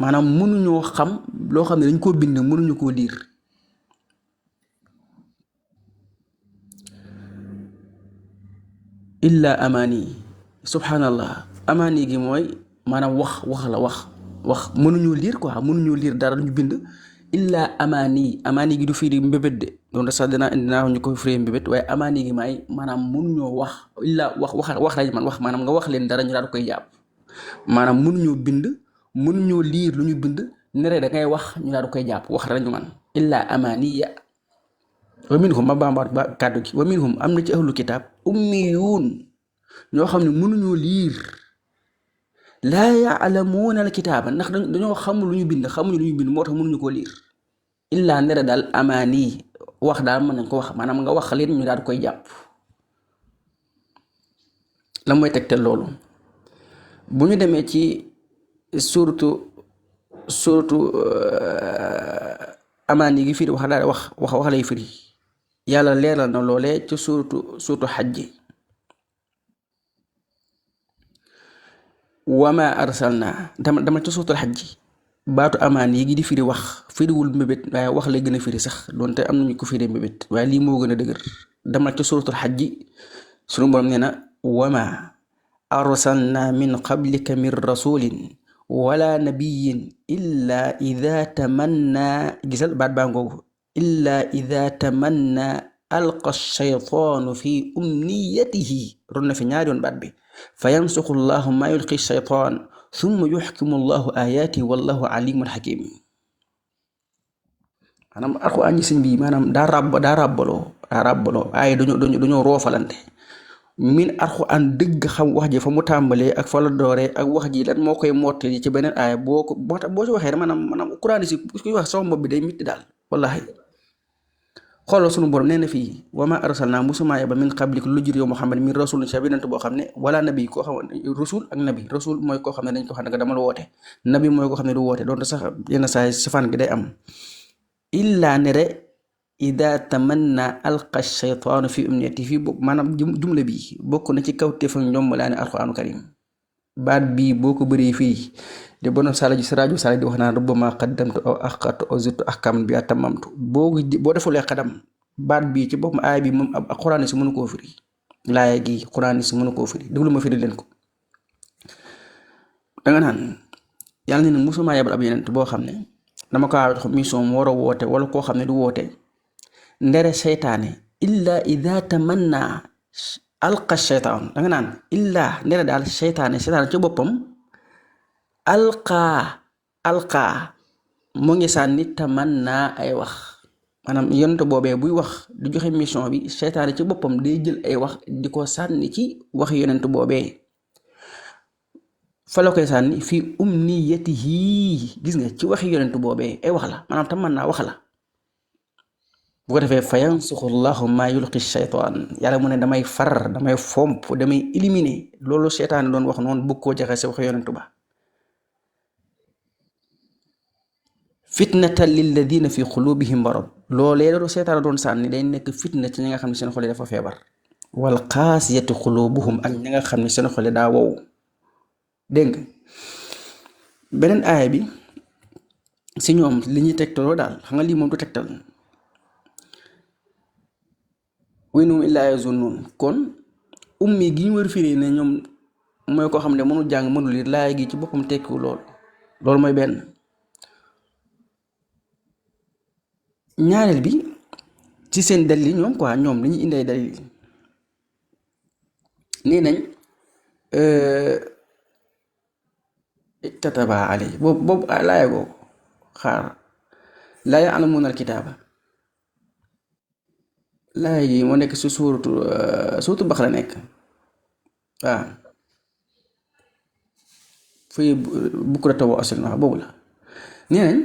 maanaam mënuñoo xam loo xam ne dañ koo bind mënuñu koo liir illa amaani subhanallah amaani gi mooy maanaam wax wax mënuñoo liir quoi mënuñoo liir dara ñu bind illa amaani gi du firi mbébét de donc sax dinaa ñu ko firi mbébét waaye amaani gi maay maanaam mënuñoo wax illa wax lañ man wax maanaam nga wax leen dara ñu daal koy jàpp maanaam mënuñoo bind mënuñoo liir lu ñu bind nere da ngay wax ñu daal koy jàpp wax lañu man illa amaaniya wa minhum ma bambaat ba kàddu gi wa minhum am na ci ahlu kitaab ummiyuun ñoo xam ne mënuñoo liir laa yaalamuuna al kitaaba ndax dañoo xamul lu ñu bind xamuñu lu ñu bind moo tax mënuñu koo liir illaa nere daal amaani wax daal mën nañ ko wax maanaam nga wax leen ñu daal koy jàpp la mooy tegtal loolu bu ñu demee ci suratu amaani gi firi wax daal wax lay firi yàlla leeral na loolee ci suratu xajji wama arsalna dama ci suutal xajji baatu amaan yi gi di firi wax firiwul mbébét waaye wax lay gën a firi sax doonte am nañu ko firi mbébét waaye lii moo gën a dëgër dama ci suutal xajji sunu borom nee na wama arsalna min qablika min rasulin wala nabiyin illa ida tamanna gisal baat baa ngoogu illa ida tamanna alqa shaytaanu fi umniyatihi ron na fi ñaari yoon baat bi fa yansuxu llahu ma yulqi shaytaan summa yuxkimu llahu ayaati wallahu alimun xakim maanaam alxuraan ji sëñ bi maanaam daa ràbbaloo ay dañoo roofalante min alxuraan dëgg xam wax ji fa mu tàmbalee ak fa la dooree ak wax ji lan moo koy mottali ci beneen aaya boo ci waxee maanaam alxuraan si kuy wax sama bopp bi day mitti daal wallahi xoolal sunu borom nee na fii wama arsalna musuma yaba min qablik lu jur yow Muhammad min rasul ci yonent boo xam ne wala nabi koo xam ne rasul ak nabi rasul mooy koo xam ne dañ ko xam ne dama la woote nabi mooy koo xam ne du woote doonte sax yenn saa sifaan gi day am illaa nere ida tamanna alqa shaytaanu fi umniyati fii boobu maanaam jumla bi bokk na ci kaw teef ak ñoom laa ne alquranu karim baat bii boo ko bëree fii de bono sala ji sarajo sala di wax naan rubbama qaddamtu aw axartu aw zidtu ahkam bi atamamtu boo defulee xadam baat bii ci boppam aaya bi moom ak xuraan si mënu koo firi laaya gi xuraan si mënu koo firi déglu ma firi leen ko danga naan yàlla ne musuma yabal ab yeneen boo xam ne dama ko wax mission mu war a woote wala koo xam ne du woote ndere seytaane illa ida tamanna alqa shaytaan danga naan illa ndere daal seytaane ci boppam alqa mu ngi sànni tamanna ay wax maanaam yonent boobee buy wax di joxe mission bi seytaane ci boppam day jël ay wax di ko sànni ci wax yonent boobee fa la koy sànni fii umniyatihi gis nga ci waxi yonent boobee ay wax la maanaam tamanna wax la bu ko defee fa yansuxu llahu ma yulqi shaytaan yàlla mu ne damay far damay fomp damay éliminer loolu seytaane doon wax noonu bëgg koo jaxase wax yonent ba fitnatan lilladina fi qulubihim marad loolee loolu seytaane doon sànni day nekk fitna ci ñi nga xam ne seen xol yi dafa feebar wal qaasiyati qulubuhum ak ñi nga xam ne seen xol yi daa wow dégg nga beneen aaya bi si ñoom li ñuy tegtaloo daal xam nga lii moom du tegtal wa in hum illaa yazunnuun kon ummi gi ñu war firi ne ñoom mooy koo xam ne mënul jàng mënul lire laaya gi ci boppam tekkiwu loolu mooy benn ñaareel bi ci seen dalil ñoom quoi ñoom li ñuy indee dalil nee nañ tataba alay boobu laaya googu xaar laa ya'lamuuna al-kitaaba laaya gi moo nekk si suuratu Baqara nekk waaw fii bukratan wa asiila boobu la nee nañ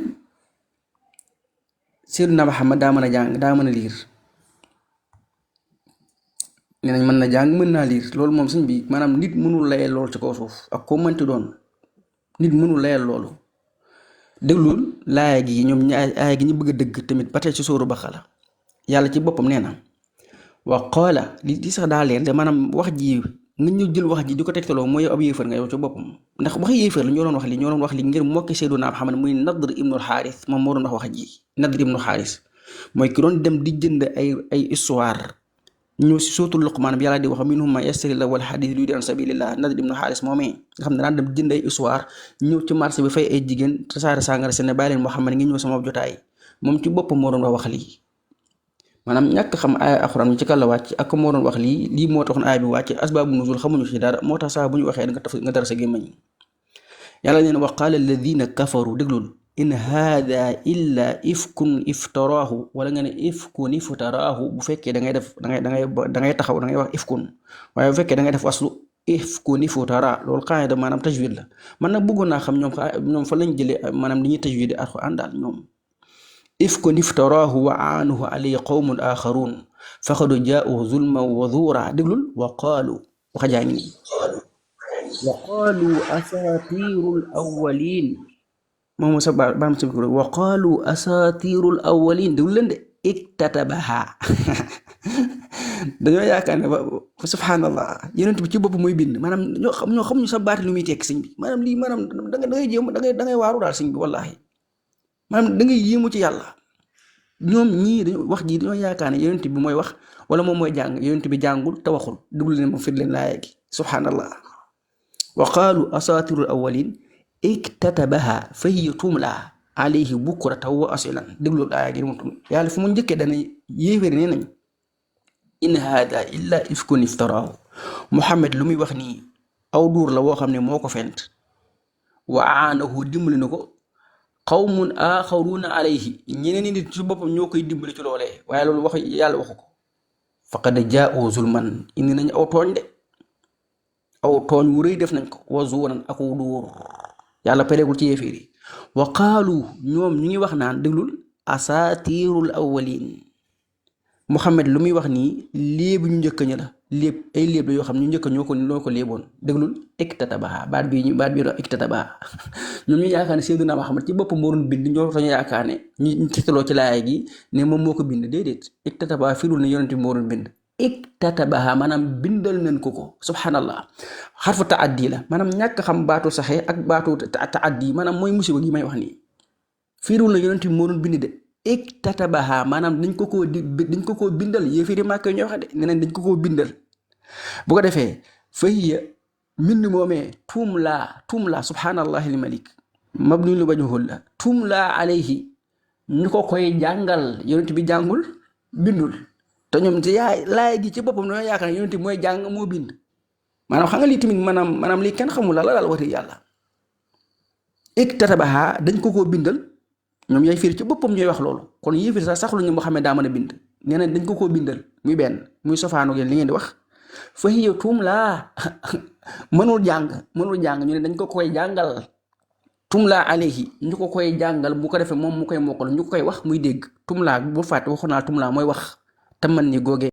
Seydina Muhammad daa mën a jàng daa mën a liir nee nañ mën na jàng mën naa liir loolu moom suñ bi maanaam nit mënul layal loolu ci kaw suuf ak koo mënti doon nit mënul layal loolu déglul laaya gi ñoom aaya gi ñu bëgg a dëgg tamit ba tey ci sóoru Baqara yàlla ci boppam nee na wa qaala li sax daa leen de maanaam wax ji nga ñu jël wax ji di ko tegtaloo mooy yow ab yéefar nga yow ci boppam ndax wax yéefar la ñoo doon wax li ngir mokki Seydina Muhammad muy Nadr ibnul Xaaris moom moo doon wax ji Nadr ibnul Xaaris mooy ki doon dem di jënd ay histoire ñëw si sootul Luqmaan bi yàlla di wax minhum man yastari lahwal hadiis liyudilla an sabilillah Nadr ibnu Haaris moomee nga xam ne daan dem jënd ay histoire ñëw ci marché bi fay ay jigéen tasaare sàngara si ne bàyyi leen Muhammad ngi ñëw sama jotaay moom ci boppam moo doon wax lii maanaam ñàkk xam aaya alxuraan bi ci kan la wàcc ak moo doon wax lii moo taxoon aaya bi wàcc asbaabu nuzul xamuñu ci dara moo tax saa bu ñu waxee nga dara sa gémmañ yàlla neen wa qaala alladina kafaru déglul in haada illa ifkun iftaraahu wala nga ne ifkun iftaraahu bu fekkee da ngay taxaw da ngay wax ifkun waaye bu fekkee da ngay def waslu ifkun iftara loolu qaida maanaam tajwid la man nag bëggoon naa xam ñoom fa lañ jëlee maanaam li ñuy tajwid alxuraan daal ñoom ifkun iftaraahu wa aanuhu alayhi qawmun axarun faqad jaa'u zulman wa zuura déglul wa qaalu waxa jaa ngi nii wa qaalu asaatiirul awwaliin moom sa baam sa biir wa qaalu asaatiirul awwaliin déglu leen de iktatabaha dañoo yaakaar ne subhanallah yonent bi ci bopp mooy bind maanaam ñoo xam ñu sa baati lu muy tekk sëñ bi maanaam lii maanaam da ngay jéem da ngay waaru daal sëñ bi wallahi maanaam da ngay yéemu ci yàlla ñoom ñii dañoo wax ji dañoo yaakaar ne yonent bi mooy wax wala moom mooy jàng yonent bi jàngul te waxul déglu leen ma fir leen laaya gi subhanallah wa qaalu asaatiirul awwaliin iktatabaha fa hiya tumla alayhi bukratan wa asilan déglu aaya gi mu yàlla fu mu njëkkee dana yéeféeri nee nañ in haada illa ifkun iftaraahu Muhammad lu muy wax nii aw duur la woo xam ne moo ko fent wa aanahu dimbali na ko qawmun axaruuna alayhi ñeneen nit ci boppam ñoo koy dimbali ci loolee waaye loolu wax yàlla waxu ko faqad jaa'u zulman indi nañ aw tooñ de aw tooñ wu rëy def nañ ko wa zuuran ak wu duur yàlla pareegul ci yéeféer yi wa qaalu ñoom ñu ngi wax naan déglul asaatiirul awwaliin Muhammad lu muy wax nii léebu ñu njëkk ña la léeb ay léeb la yoo xam ñu njëkk ñoo ko léeboon déglul iktatabaha baat bii doon iktatabaha ñoom ñu yaakaar ne Seydina Muhammad ci boppam moo doon bind ñoo tañu yaakaar ne ñu titaloo ci laaya gi ne moom moo ko bind déedéet iktatabaha firul ne yonent bi moo doon bind iktatabaha maanaam bindal nañ ko subhanallah xarfu taaddi la maanaam ñàkk xam baatu saxee ak baatu taaddi maanaam mooy musiba gi may wax nii firul ne yonent bi moo doon bind de iktatabaha maanaam dañ ko koo bindal yéefiri màkk ñoo wax de neneen dañ ko koo bindal bu ko defee fa hiya mbind moomee tumla subhanallahi almalik mabni lu wajhul la tumla alayhi ñu ko koy jàngal yonent bi jàngul bindul te ñoom ci laay gi ci boppam dañoo yaakaar ne yonent bi mooy jàng moo bind maanaam xam nga lii tamit maanaam lii kenn xamul la daal wati yàlla iktatabaha dañ ko koo bindal ñoom yaay fiir ci boppam ñooy wax loolu kon yéefir sax saxlu ñu moo xam ne daa mën a bind nee na dañ ko koo bindal muy benn muy sofaanu yéen li ngeen di wax fa hiya tumla mënul jàng ñu ne dañ ko koy jàngal tumla alayhi ñu ko koy jàngal bu ko defee moom mu koy mokkal ñu ko koy wax muy dégg tumla bu fàtte waxoon naa tumla mooy wax te man ni googee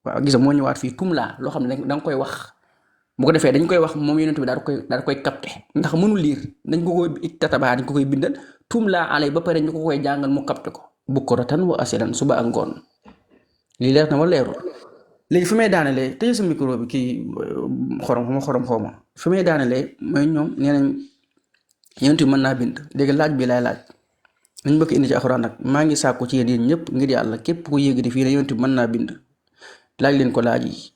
waaw gisa moo ñëwaat fii tumla loo xam ne da nga koy wax bu ko defee dañ koy wax moom yonent bi daal koy capté ndax mënul liir dañ ko koy iktatabaha dañ ko koy bindal tumla alay ba pare ñu ko koy jàngal mu capté ko bukratan wa asilan suba ak ngoon lii leer na ma leerul léegi fi may daanelee tey sa micro bi kii xorom xaw ma fi may daanelee mooy ñoom nee nañ yonent bi mën naa bind léegi laaj bi laay laaj nañ bëgg indi ci alxuraan nag maa ngi sàkku ci yéen ñëpp ngir yàlla képp ku yéegi di fii ne yonent bi mën naa bind laaj leen ko laaj yi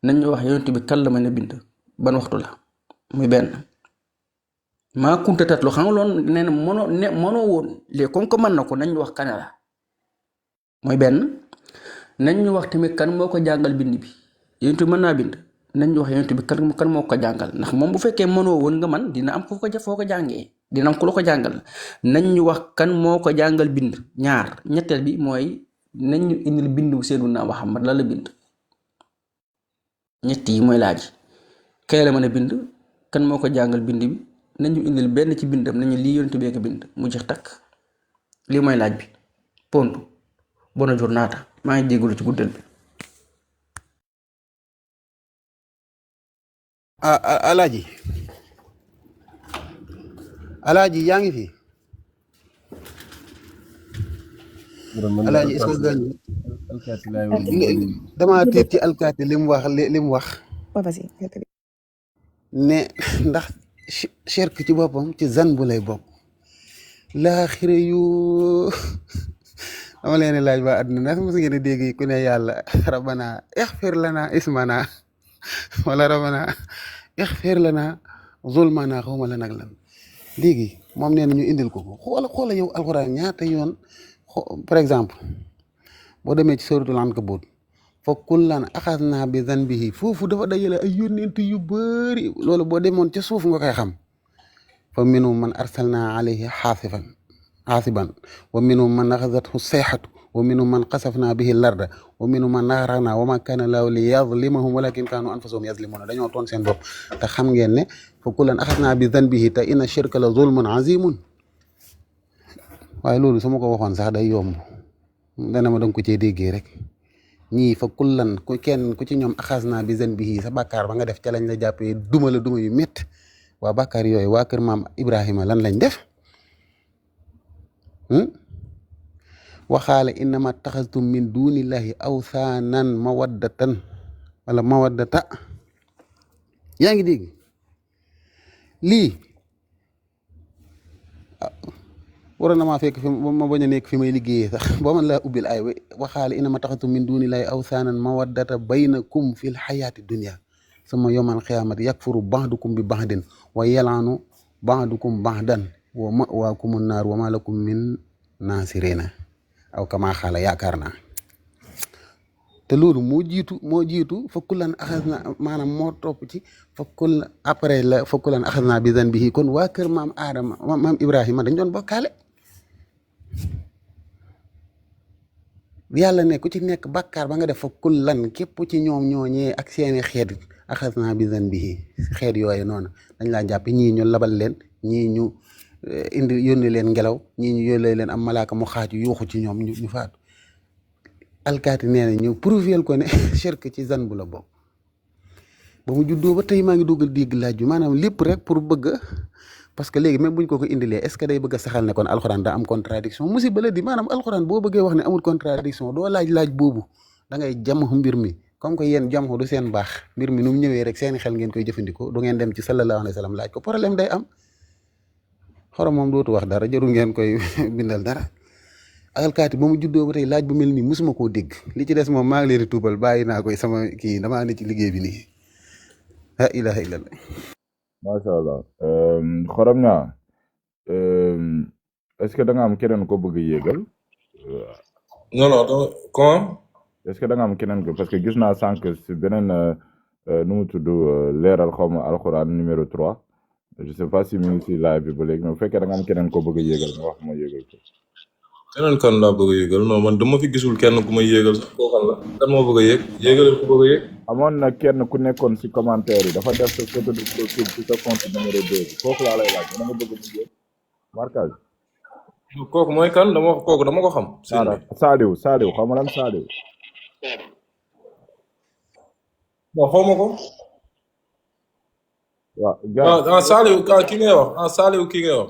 nañ ñu wax yonent bi kan la mën a bind ban waxtu la muy benn maa kunta tatlu xam nga loon nee na mënoo woon léegi comme que mën na ko nañ ñu wax kan la mooy benn nañ ñu wax tamit kan moo ko jàngal bind bi yonent bi mën naa bind nañ ñu wax yonent bi kan moo ko jàngal ndax moom bu fekkee mënoo woon nga man dina am foo ko jàngee dina am ku la ko jàngal nañ ñu wax kan moo ko jàngal bind ñaar ñetteel bi mooy nañ ñu indil bindu Seydina Muhammad la bind ñett yi mooy laaj kay la mën a bind kan moo ko jàngal bind bi nañu indil benn ci bindam nañu lii yonent bi ko bind mu jeex takk lii mooy laaj bi pontu bona giornata maa ngi jégalu ci guddal bi alaaji yaa ngi fi alaaji est-ce que gaañ dama tiit ci alkaati li mu wax ne ndax shirk ci boppam ci zan bu lay bokk laaxire yu dama leen di laaj waa àdduna ndax mos ngeen a dégg ku ne yàlla rabbana ixfir lana ismana wala rabbana ixfir lana zulmana xawma lan ak lan léegi moom nee na ñu indil ko xoola yow alxuraan ñaata yoon par exemple boo demee ci suratul ankabut fa kullan axasna bi zanbihi foofu dafa dajale ay yónnent yu bëri loolu boo demoon ca suuf nga koy xam fa minhum man arsalna alayhi xaasiban wa minhum man axasathu sayxatu wa minhum man xasafna bihi larda wa minhum man naxarana wa ma kana laahu li yazlimahum walakin kanu anfusahum yazlimuna dañoo toon seen bopp te xam ngeen ne fa kullan axasna bi zanbihi te inna shirka la zulmun azimun waaye loolu su ma ko waxoon sax day yomb dana ma danga ko cee déggee rek ñii fa kullan ku kenn ku ci ñoom axasna bi zanbihi sa bàkkaar ba nga def ca lañ la jàppee duma la duma yu métti waa bàkkaar yooyu waa kër maam Ibrahima lan lañ def waxaale innama taxastum min dunillahi awsaanan mawaddatan wala mawaddata yaa ngi dégg lii waroon na maa fekk fi ma bañ a nekk fi may liggéeyee sax boo man laa ubbil ay waxaale innama taxastum min dunillahi awsaanan mawaddata baynakum fil xayaati dunia summa yawmal qiyaamati yakfuru ba'dukum bi ba'din wa yalaanu ba'dukum ba'dan wa ma'waakumu naar wa maa lakum min naasiriina aw kama xaala yaakaar naa te loolu moo jiitu fa kullan axasna maanaam moo topp ci fa kullan après la fa kullan axasna bi zanbihi kon waa kër maam Adama maam Ibrahima dañ doon bokkaale yàlla ne ku ci nekk bàkkaar ba nga def fa kullan képp ci ñoom ñooñee ak seeni xeet axasna bi zanbihi xeet yooyu noonu dañ laa jàpp ñii ñu labal leen ñii ñu yónni leen ngelaw ñii ñu yónnee leen am malaaka mu xaaju yuuxu ci ñoom ñu faatu alkaati nee na ñu prouver ko ne shirk ci zan bu la bokk ba mu juddoo ba tey maa ngi duggal dégg laaj bi maanaam lépp rek pour bëgg parce que léegi même buñ ko indilee est-ce que day bëgg a saxal ne kon alxuraan daa am contradiction musiba la di maanaam alxuraan boo bëggee wax ne amul contradiction doo laaj boobu da ngay jàmm mbir mi comme que yéen jàmm du seen baax mbir mi nu mu ñëwee rek seeni xel ngeen koy jëfandikoo du ngeen dem ci sallallahu alayhi wa sallam laaj ko problème day am xorom moom dootu wax dara jarul ngeen koy bindal dara alkaati ba mu juddoo ba tey laaj bu mel nii musuma koo dégg li ci des moom maa ngi leen di tuubal bàyyi naa koy sama kii damaa ne ci liggéey bi nii la ilaha illallah macha allah xorom ñaa est-ce que da nga am keneen ko bëgg a yéegal non non comment. est-ce que da nga am keneen ko parce que gis naa sànq si beneen nu mu tudd leeral xaw ma alxuraan numéro 3 je sais pas si mu ngi si live bi ba léegi mais bu fekkee da nga am keneen ko bëgg a yéegal nga wax ma yéegal ko. keneen kan laa bëgg a yéegal non man dama fi gisul kenn ku may yéegal sax koo xam la kan moo bëgg a yéeg yéegalal ku bëgg a yéeg. amoon na kenn ku nekkoon si commentaire yi dafa def sa photo de profil ci sa compte numéro 2 bi kooku laa lay laaj dama nga bëgg mu yéeg marquage. kooku mooy kan kooku dama ko xam. Saliou xaw ma lan Saliou. bon xaw ma ko. waaw Saliou ki ngay wax Saliou ki ngay wax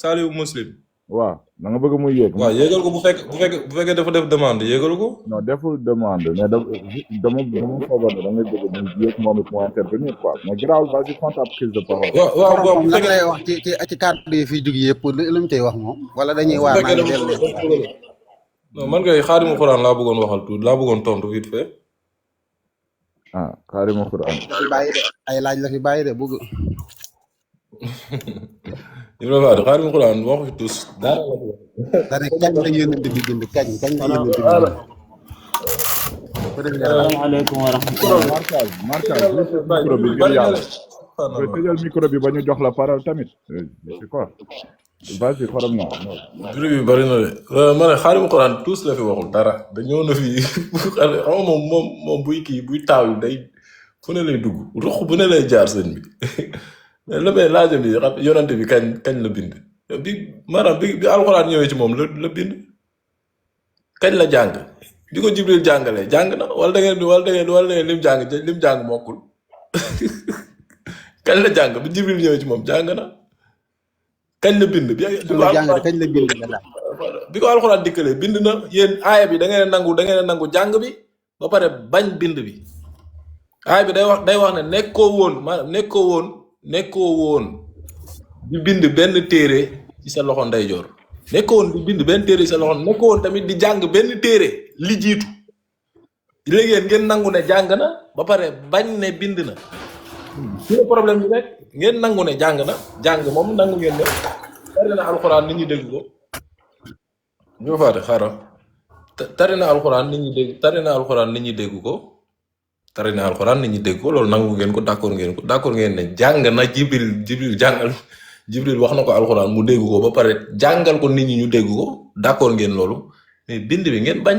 Saliou Muslim. waaw da nga bëgg muy yéeg. waaw yéegal ko bu fekkee dafa def demande yéegal ko. non deful demande mais dama foogoon da ngay bëgg muy yéeg moom it mu intervenir quoi mais grave vas-y prends ta prise de parole. waaw bu fekkee lay wax ci kàddu yi fiy jug yëpp lu mu cay wax moom. wala dañuy waar naa ne non man kay xaadimu xuraan laa bëggoon waxal tuuti laa bëggoon tontu vite fait. xaadimu xuraan. ay laaj la fi bàyyi de bëgg. Ibrahima xaadimu xuraan waxu fi tous dara la fi wax. kañ la yónnent bi bind kañ la yónnent bi bind. salaamaaleykum wa rahmatulah. marquage micro bi ngir yàlla. tëjal micro bi ba ñu jox la parole tamit. c'est quoi. vas-y xorom na. bruit bi bari na de ma ne xaadimu xuraan tous la fi waxul dara dañoo na fi xam nga moom buy taaw yi day fu ne lay dugg ruq bu ne lay jaar sëñ bi mais la may laajam yi xam yonante bi kañ la bind maanaam bi alxuraan ñëwee ci moom la bind kañ la jàng bi ko Jibril jàngalee jàng na wala da ngeen lim jàng mokkul kañ la jàng bi Jibril ñëwee ci moom jàng na kañ la bind bi ko alxuraan dikkalee bind na yéen aaya bi da ngeen nangu jàng bi ba pare bañ bind bi aaya bi day wax ne nekkoo woon di bind benn téere ci sa loxo ndeyjoor nekkoo woon di bind benn téere sa loxo nekkoo woon tamit di jàng benn téere li jiitu léegi ngeen nangu ne jàng na ba pare bañ ne bind na ci la problème bi rek ngeen nangu ne jàng na jàng moom nangu ngeen ne tari na alxuraan nit ñi dégg ko ñoo faate xaaral tari na alxuraan nit ñi dégg tari na alxuraan nit ñi dégg ko tari na alxuraan nit ñi dégg ko loolu nangu ngeen ko d'accord ngeen ne jàng na jibril jàngal jibril wax na ko alxuraan mu dégg ko ba pare jàngal ko nit ñi ñu dégg ko d'accord ngeen loolu mais bind bi ngeen bañ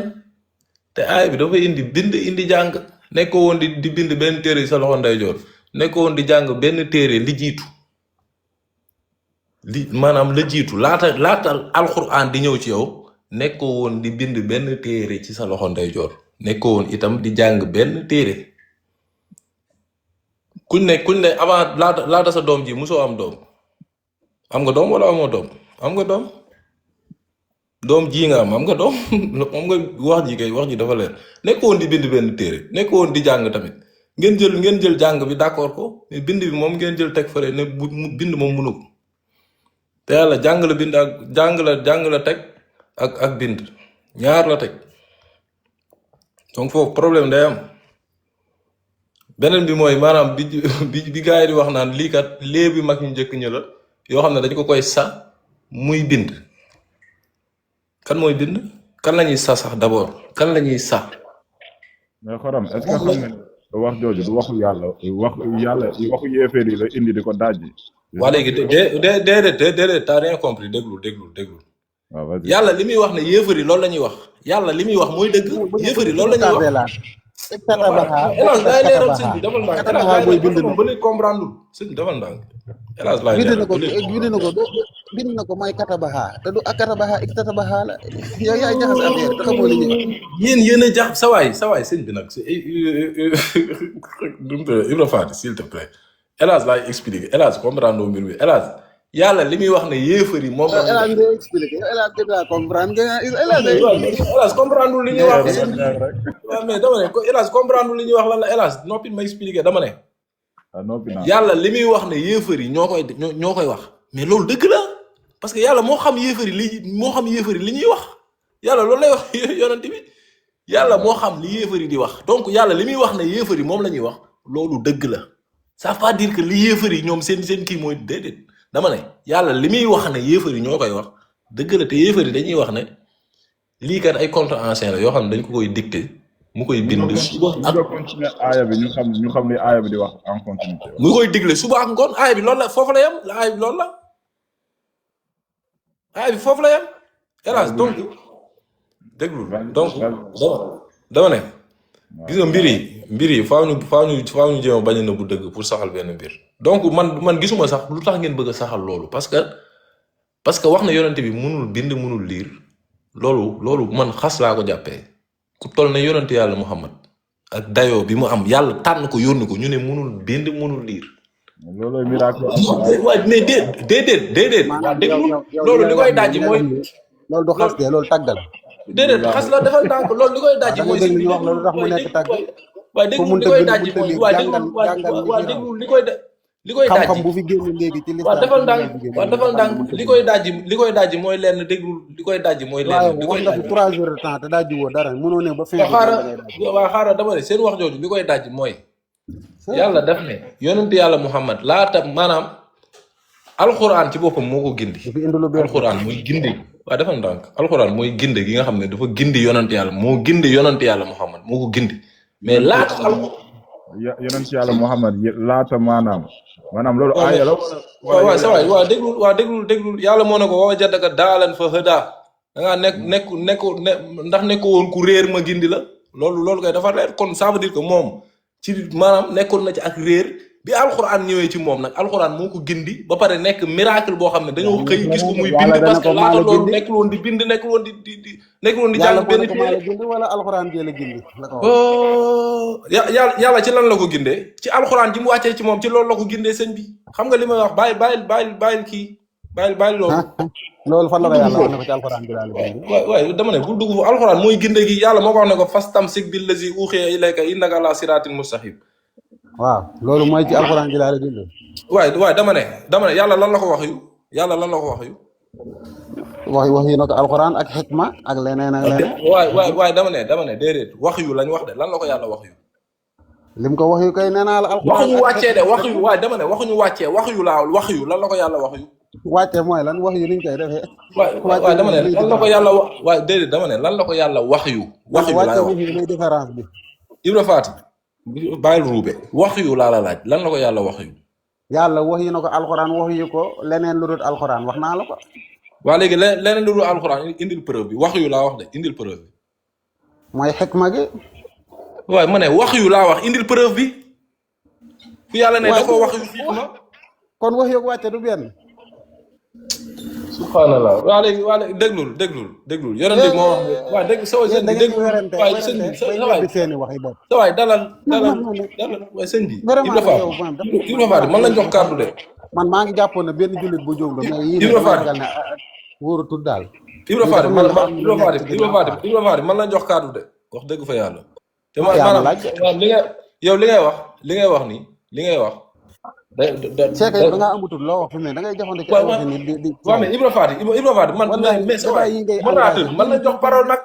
te aay bi dafa indi bind indi jàng nekkoo woon di bind benn téere sa loxo ndeyjoor nekkoo woon di jàng benn téere li jiitu li maanaam la jiitu laata alxuraan di ñëw ci yow nekkoo woon di bind benn téere ci sa loxo ndeyjoor nekkoo woon itam di jàng benn téere kuñ ne avant laata sa doom ji musoo am doom am nga doom wala amoo doom am nga doom ji nga am nga doom am nga wax ji dafa leer nekkoo woon di bind benn téere nekkoo woon di jàng tamit ngeen jël jàng bi d'accord ko mais bind bi moom ngeen jël teg fële ne bind moom mënu ko te yàlla jàng la bind ak jàng la teg ak bind ñaar la teg donc foofu problème day am beneen bi mooy maanaam bi gars yi di wax naan lii kat léebi mag ñu njëkk ñë la yoo xam ne dañ ko koy sa muy bind kan mooy bind kan la ñuy sa sax d'abord kan la ñuy sa mais xorom est-ce que xam nga ne wax jooju du waxu yàlla waxu yéeféer yi la indi di ko dajji. waa léegi déedéet t'as rien compris déglul waaw vas-y. yàlla li muy wax ne yéefar yi loolu la ñuy wax yàlla li muy wax mooy dëgg yéefar yi loolu la ñuy wax. Elhadj laay leeral sëñ bi defal ndànk Elhadj laay leeral moom ba léegi comprendre sëñ bi defal ndànk Elhadj laay leeral bind na ko mooy katabaha te du ak katabaha ik tatabaha la yow yaay jaxas affaire te xamoo li ñuy wax. yéen a jax sawaay sëñ bi nag Ibra Fati s'il te plaît Elhadj laay expliquer Elhadj comprendre mbir mi Elhadj yàlla li muy wax ne yéefar yi moom la. Elhadj ngay expliquer Elhadj nga comprendre nga Elhadj comprendre li ñuy wax. waaw mais dama ne Elhadj comprendre li ñuy wax lan la Elhadj noppi ma expliquer dama ne. yàlla li muy wax ne yéefar yi ñoo koy wax mais loolu dëgg la parce que yàlla moo xam yéefar yi li ñuy wax yàlla loolu lay wax yonent bi yàlla moo xam li yéefar yi di wax donc yàlla li muy wax ne yéefar yi moom la ñuy wax loolu dëgg la ça veut pas dire que li yéefar yi ñoom seen kii mooy déedéet dama ne yàlla li muy wax ne yéefar yi ñoo koy wax dëgg la te yéefar yi dañuy wax ne lii kat ay compte ancien la yoo xam ne dañ ko koy dicté mu koy bind suba ak continuer aaya bi ñu xam li aaya bi di wax en continuité. mu koy digle suba ak ngoon aaya bi loolu la foofu la yem aaya bi loolu la aaya bi foofu la yem Elhadj donc déglu donc dama ne gis nga mbir yi faaw ñu jéem a bañ a nëbbu dëgg pour saxal benn mbir donc man gisuma sax lu tax ngeen bëgg a saxal loolu parce que wax na yonente bi mënul bind mënul liir loolu man xas laa ko jàppee ku toll ne yonente yàlla Muhammad ak dayoo bi mu am yàlla tànn ko yónni ko ñu ne mënul bind mënul liir. loolooy miracle. waaw mais déedéet. waaw déglu loolu li koy dajji mooy. loolu du xas de loolu tàggal. déedéet xas la defal tànk loolu li koy dajji mooy. dégg ñu wax loolu tax mu nekk tàgg. waaye déglu li koy dajji mooy waaye déglu li koy dajji xam-xam bu fi génn léegi ci waaw defal ndànk li koy dajji mooy lenn déglu li koy dajji mooy lenn li koy dajji 3 heures de temps te dajji woo dara mënoo ne ba fin xaaral dama ne seen wax jooju li koy dajji mooy yàlla daf ne yonent yàlla Muhammad laata maanaam alxuraan ci boppam moo ko gindi alxuraan mooy gindi waaw defal ndànk alxuraan mooy gindi gi nga xam ne dafa gindi yonent yàlla moo gindi yonent yàlla Muhammad moo ko gindi mais laata yonent yàlla Muhammad laata maanaam loolu aaya la waaw sa waay waaw déglul yàlla moo ne ko wa jadaka daalan fa hëdaa da ngaa ndax nekko woon ku réer ma gindi la loolu kay dafa leer kon ça veut dire que moom ci maanaam nekkoon na ci ak réer bi alxuraan ñëwee ci moom nag alxuraan moo ko gindi ba pare nekk miracle boo xam ne dañoo xëy gis ko muy bind parce que laata loolu nekkul woon di bind nekkul woon di jàng benn téere wala alxuraan jële gindi yàlla ci lan la ko gindee ci alxuraan ji mu wàccee ci moom ci loolu la ko gindee sëñ bi xam nga li may wax bàyyil kii bàyyil loolu loolu fan la ko yàlla wax ne ko ci alxuraan bi la gindi waaye dama ne bu dugg fu alxuraan mooy ginde gi yàlla moo ko wax ne ko fastamsik billazi uxiya ilayka innaka ala siratin mustaqim waaw loolu mooy ci alxuraan ji laa la gindi waaye dama ne yàlla lan la ko wax yu wax yi na ko alxuraan ak xikma ak leneen ak leneen. waay dama ne déedéet wax yu lañ wax de lan la ko yàlla wax yu. lim ko wax yu kay nee naa la alxuraan waxuñu wàccee de wax yu waay dama ne waxuñu wàccee wax yu laa wax yu lan la ko yàlla wax yu. wàcce mooy lan wax yu niñ koy defee. waay dama ne lan la ko yàlla wax waay déedéet dama ne lan la ko yàlla wax yu. wax yu laay wax mooy différence bi. Ibra Faati bàyyil ruube wax yu laa la laaj lan la ko yàlla wax yu. yàlla wax yu na ko alxuraan wax yu ko leneen lu dul alxuraan wax naa la ko. waa léegi leneen lu dul alxuraan indil preuve bi wax yu laa wax de indil preuve bi. mooy xikma gi. waaye ma ne wax yu laa wax indil preuve bi. fu yàlla ne da ko wax yu xikma. kon wax yu wàcce du benn. subhanallah waa léegi déglul yonent bi moo wax waaw dégg sa waay sëñ bi dégg waay sëñ bi sa waay dalal waay sëñ bi Ibra Faati man lañ jox kàddu de man maa ngi jàppoon ne benn jullit bu jóg la mais yii Ibra Faati ne wóorutul daal Ibra Faati man lañ jox kàddu de wax dëgg fa yàlla te maanaam li ngay wax c'est que da ngaa amatul loo wax fi mu ne da ngay jafandu ci wax ni di waaw mais Ibra Faati man mais sa waay modérateur man la jox parole nag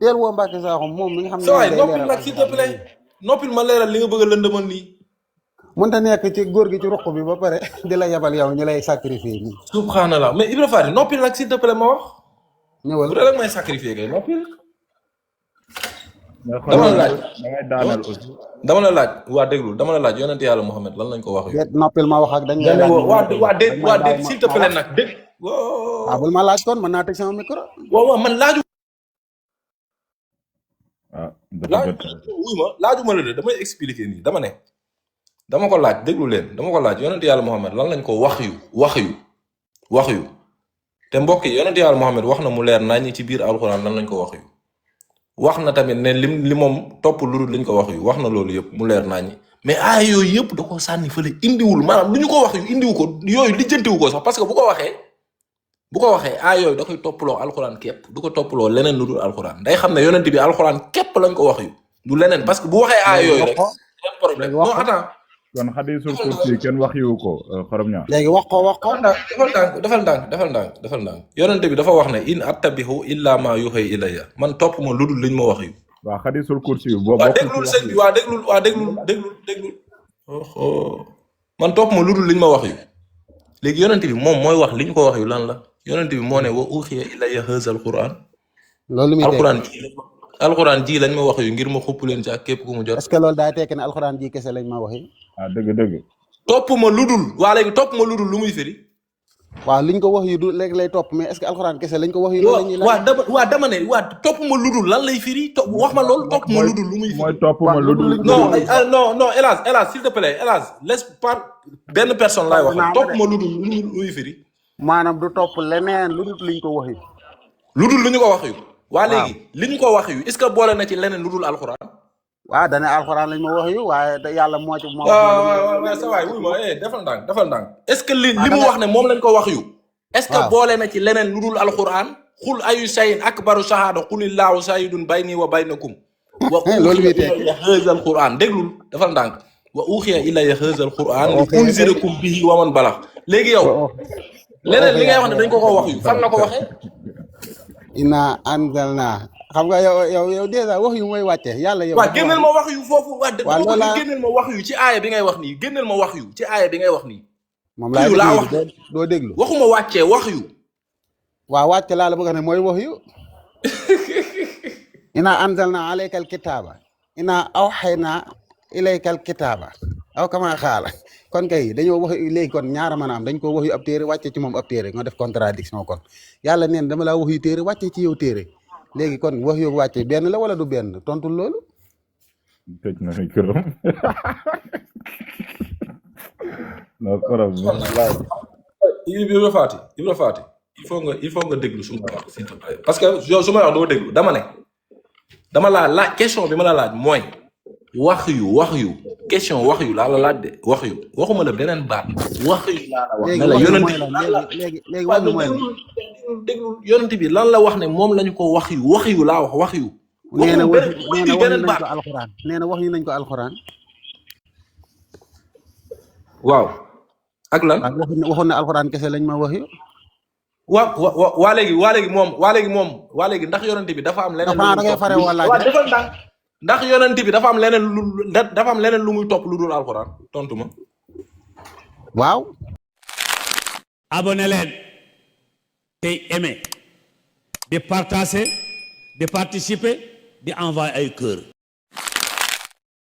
teel woo Mbacke Sakho moom mi nga xam ne sa waay noppil nag s'il te plaît noppil ma leeral li nga bëgg a lëndëmal nii mënta nekk ci góor gi ci ruq bi ba pare di la yabal yow ñu lay sacrifier nii subhanallah mais Ibra Faati noppil nag s'il te plaît ma wax ñëwal bu dee rek may sacrifier kay noppil dama la laaj waa déglul dama la laaj yonent yàlla Muhammad lan lañ ko wax yu noppil ma wax ak dañ waa déet s'il te plaît nag dégg waaw bul ma laaj kon mën naa teg sama micro waaw man laaju laajuma la de damay expliquer nii dama ne dama ko laaj déglu leen dama ko laaj yonent yàlla Muhammad lan lañ ko wax yu te mbokk yi yonent yàlla Muhammad wax na mu leer nañ ci biir alxuraan lan lañ ko wax yu wax na tamit ne li moom topp lu dul lañ ko wax yu wax na loolu yëpp mu leer nañ mais aay yooyu yëpp da ko sànni fële indiwul maanaam lu ñu ko wax yu indiwu ko yooyu lijjantiwu ko sax parce que bu ko waxee aay yooyu da koy toppaloo alxuraan képp du ko toppaloo leneen lu dul alxuraan day xam ne yonent bi alxuraan képp lañ ko wax yu du leneen parce que bu waxee aay yooyu rek seen problème non attends kon xadiisul kursi kenn wax yu ko xorom ñaar léegi wax ko defal ndànk yonent bi dafa wax ne in attabihu illa ma yuhay ilayya man topp ma lu dul liñ ma wax yu waaw xadiisul kursi yu boo déglul sëñ bi déglul man topp ma lu dul liñ ma wax yu léegi yonent bi moom mooy wax liñ ko wax yu lan la yonent bi moo ne wa uxiya ilayya haazal quran loolu muy alxuraan ji lañ ma wax yu ngir ma xupp leen ci ak képp ku mu jot est-ce que loolu daa tekki ne alxuraan ji kese lañ ma wax yi dëgg topp ma lu dul waa léegi topp ma lu dul lu muy firi waaw liñ ko wax yu du léegi lay topp mais est-ce que alxuraan kese lañ ko wax yu dama ne topp ma lu dul lan lay firi wax ma loolu topp ma lu dul lu muy firi mooy topp ma lu dul non hélas s'il te plaît hélas laisse pas benn personne laay wax topp ma lu dul lu muy firi maanaam du topp leneen lu dul liñ ko wax yu lu dul lu ñu ko wax yu waa léegi li ñu ko wax yu est-ce que boole na ci leneen lu dul alxuraan waaw dana alxuraan lañ ma wax yu waaye yàlla moo ci moo waaw sa waay wuy ma defal ndànk est-ce que li mu wax ne moom lañ ko wax yu est-ce que boole na ci leneen lu dul alxuraan xul ayu shay'in akbaru shahada qulillaahu shahidun bayni wa baynakum wa uxiya ilayya haazal qur'an déglul defal ndànk wa uxiya ilayya haazal qur'an li unzirakum bihi wa man balagh léegi yow leneen li ngay wax ne dañ ko wax yu fan la ko waxee inna anzalna xam nga yow déjà wax yu mooy wàcce yàlla yow waaw génneel ma wax yu foofu génneel ma wax yu ci aaya bi ngay wax nii génneel ma wax yu ci aaya bi ngay wax nii moom laa wax doo déglu waxuma wàccee wax yu waaw wàcce laa la bëgg a ne mooy wax yu inna anzalna alayka alkitaba inna awhayna ilayka alkitaba aw kama xaala kon kay dañoo wax léegi kon ñaara mën a am dañ ko wax yu ab téere wàcce ci moom ab téere nga def contradiction kon yàlla neen dama laa wax yu téere wàcce ci yow téere léegi kon wax yu wàcce benn la wala du benn tontul loolu tëj na fi këram non xorom Ibra Faati il faut nga déglu su ma wax s'il te plaît parce que yow su ma wax doo déglu dama ne dama laa laaj question bi ma la laaj mooy wax yu question wax yu laa la laaj de wax yu waxuma la beneen baat wax yu laa la wax ne la yonent léegi wax mooy déglu yonent bi lan la wax ne moom lañu ko wax yu laa wax yu nee na wax yu nañ ko alxuraan waaw ak lan waxoon na alxuraan kese lañ ma wax yu waa léegi ndax yonent bi dafa am leneen. da ngay fare wala waaw defal ndànk ndax yonent bi dafa am leneen lu muy topp lu dul alxuraan tontu ma. waaw. abonné leen tey aimé di partager di participer di envoyer ay cœur